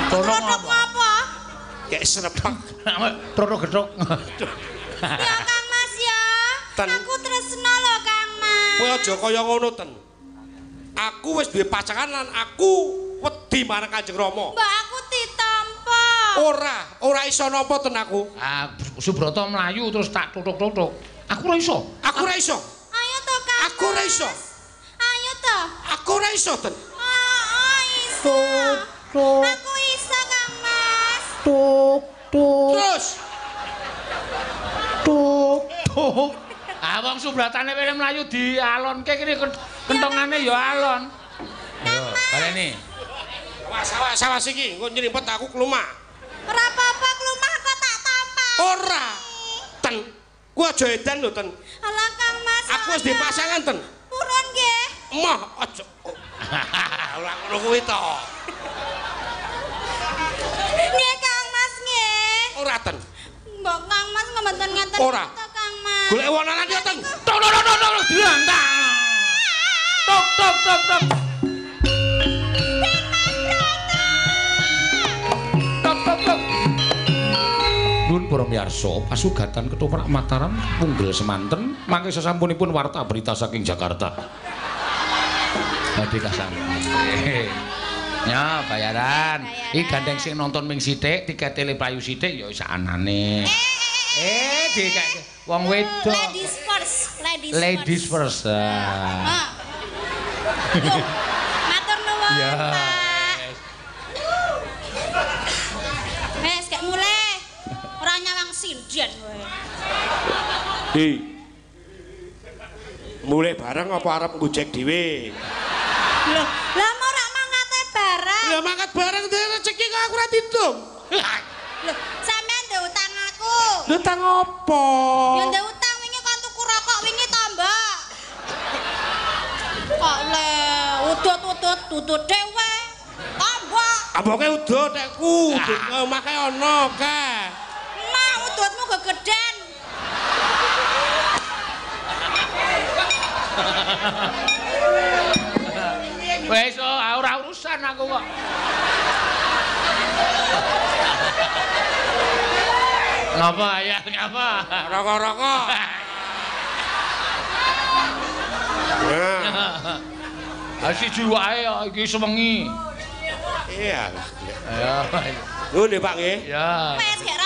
Turuk apa? Kayak serepak. Turuk gethuk. Ya Kang Mas ya. Ten. Aku tresno lho Kang Mas. Kowe aja kaya ngono, Ten. Aku wis duwe pacangan lan aku wedi marang Kanjeng Rama. Mbak aku ditampa. Ora, ora iso napa ten aku. Ah, Subrata mlayu terus tak tutuk-tutuk. Aku ora iso. Aku ora iso. Ayo to Kang. Aku ora iso. Ayo to. Aku ora iso, Ten. Oh, iso. Aku iso Kang Mas. Tuk tuk. Terus. Tuk tuk. Ah wong Subratane wene mlayu dialonke kene kentongane ya alon. Yo, baleni. Awas awas awas iki, engko nyrimpet aku klumak. Ora apa-apa klumah kok tak tampa. Ora. Ten. Ku aja edan lho, Ten. Alah Kang Mas. Aku wis di pasangan, Ten. Purun nggih. Moh aja. Ora ngono kuwi to. Nggih Kang Mas nggih. Ora, Ten. Mbok Kang Mas mboten ngeten to Kang Mas. Golek wong lanang ya, Ten. Tok tok tok tok diantak. Tok tok tok tok. Tok tok tok. Nuwun para miyarsa, pasugatan ketoprak Mataram punggel semanten mangke sasampunipun warta berita saking Jakarta. Badhe kasampun. Ya, bayaran. Iki gandeng sing nonton ming sithik, tikete le payu sithik ya wis anane. Dikek wong wedok. Ladies first, ladies, ladies first. Heeh. Matur nuwun, Pak. Wes gak mulai. Ora nyawang sinden kowe. Di. Mulai bareng apa arep ngojek dhewe? Lho, lah ora mangkate bareng. Lah mangkat bareng dhewe rezeki kok aku ora ditung. Lho, sampean ndek utang aku. Lho utang apa? Ya ndek utang wingi kon tuku rokok wingi to, Mbak. Kok le udut-udut tutut dhewe. Tambah. Amboke udut tekku, udut omahe ana kae. Mah udutmu gegeden. Wes ora urusan aku kok. Ngapa ya ngapa? Rokok-rokok. Nah. Ah siji wae iki sewengi. Iya. Ya. Nuwun nggih Pak nggih. Ya. Wes gak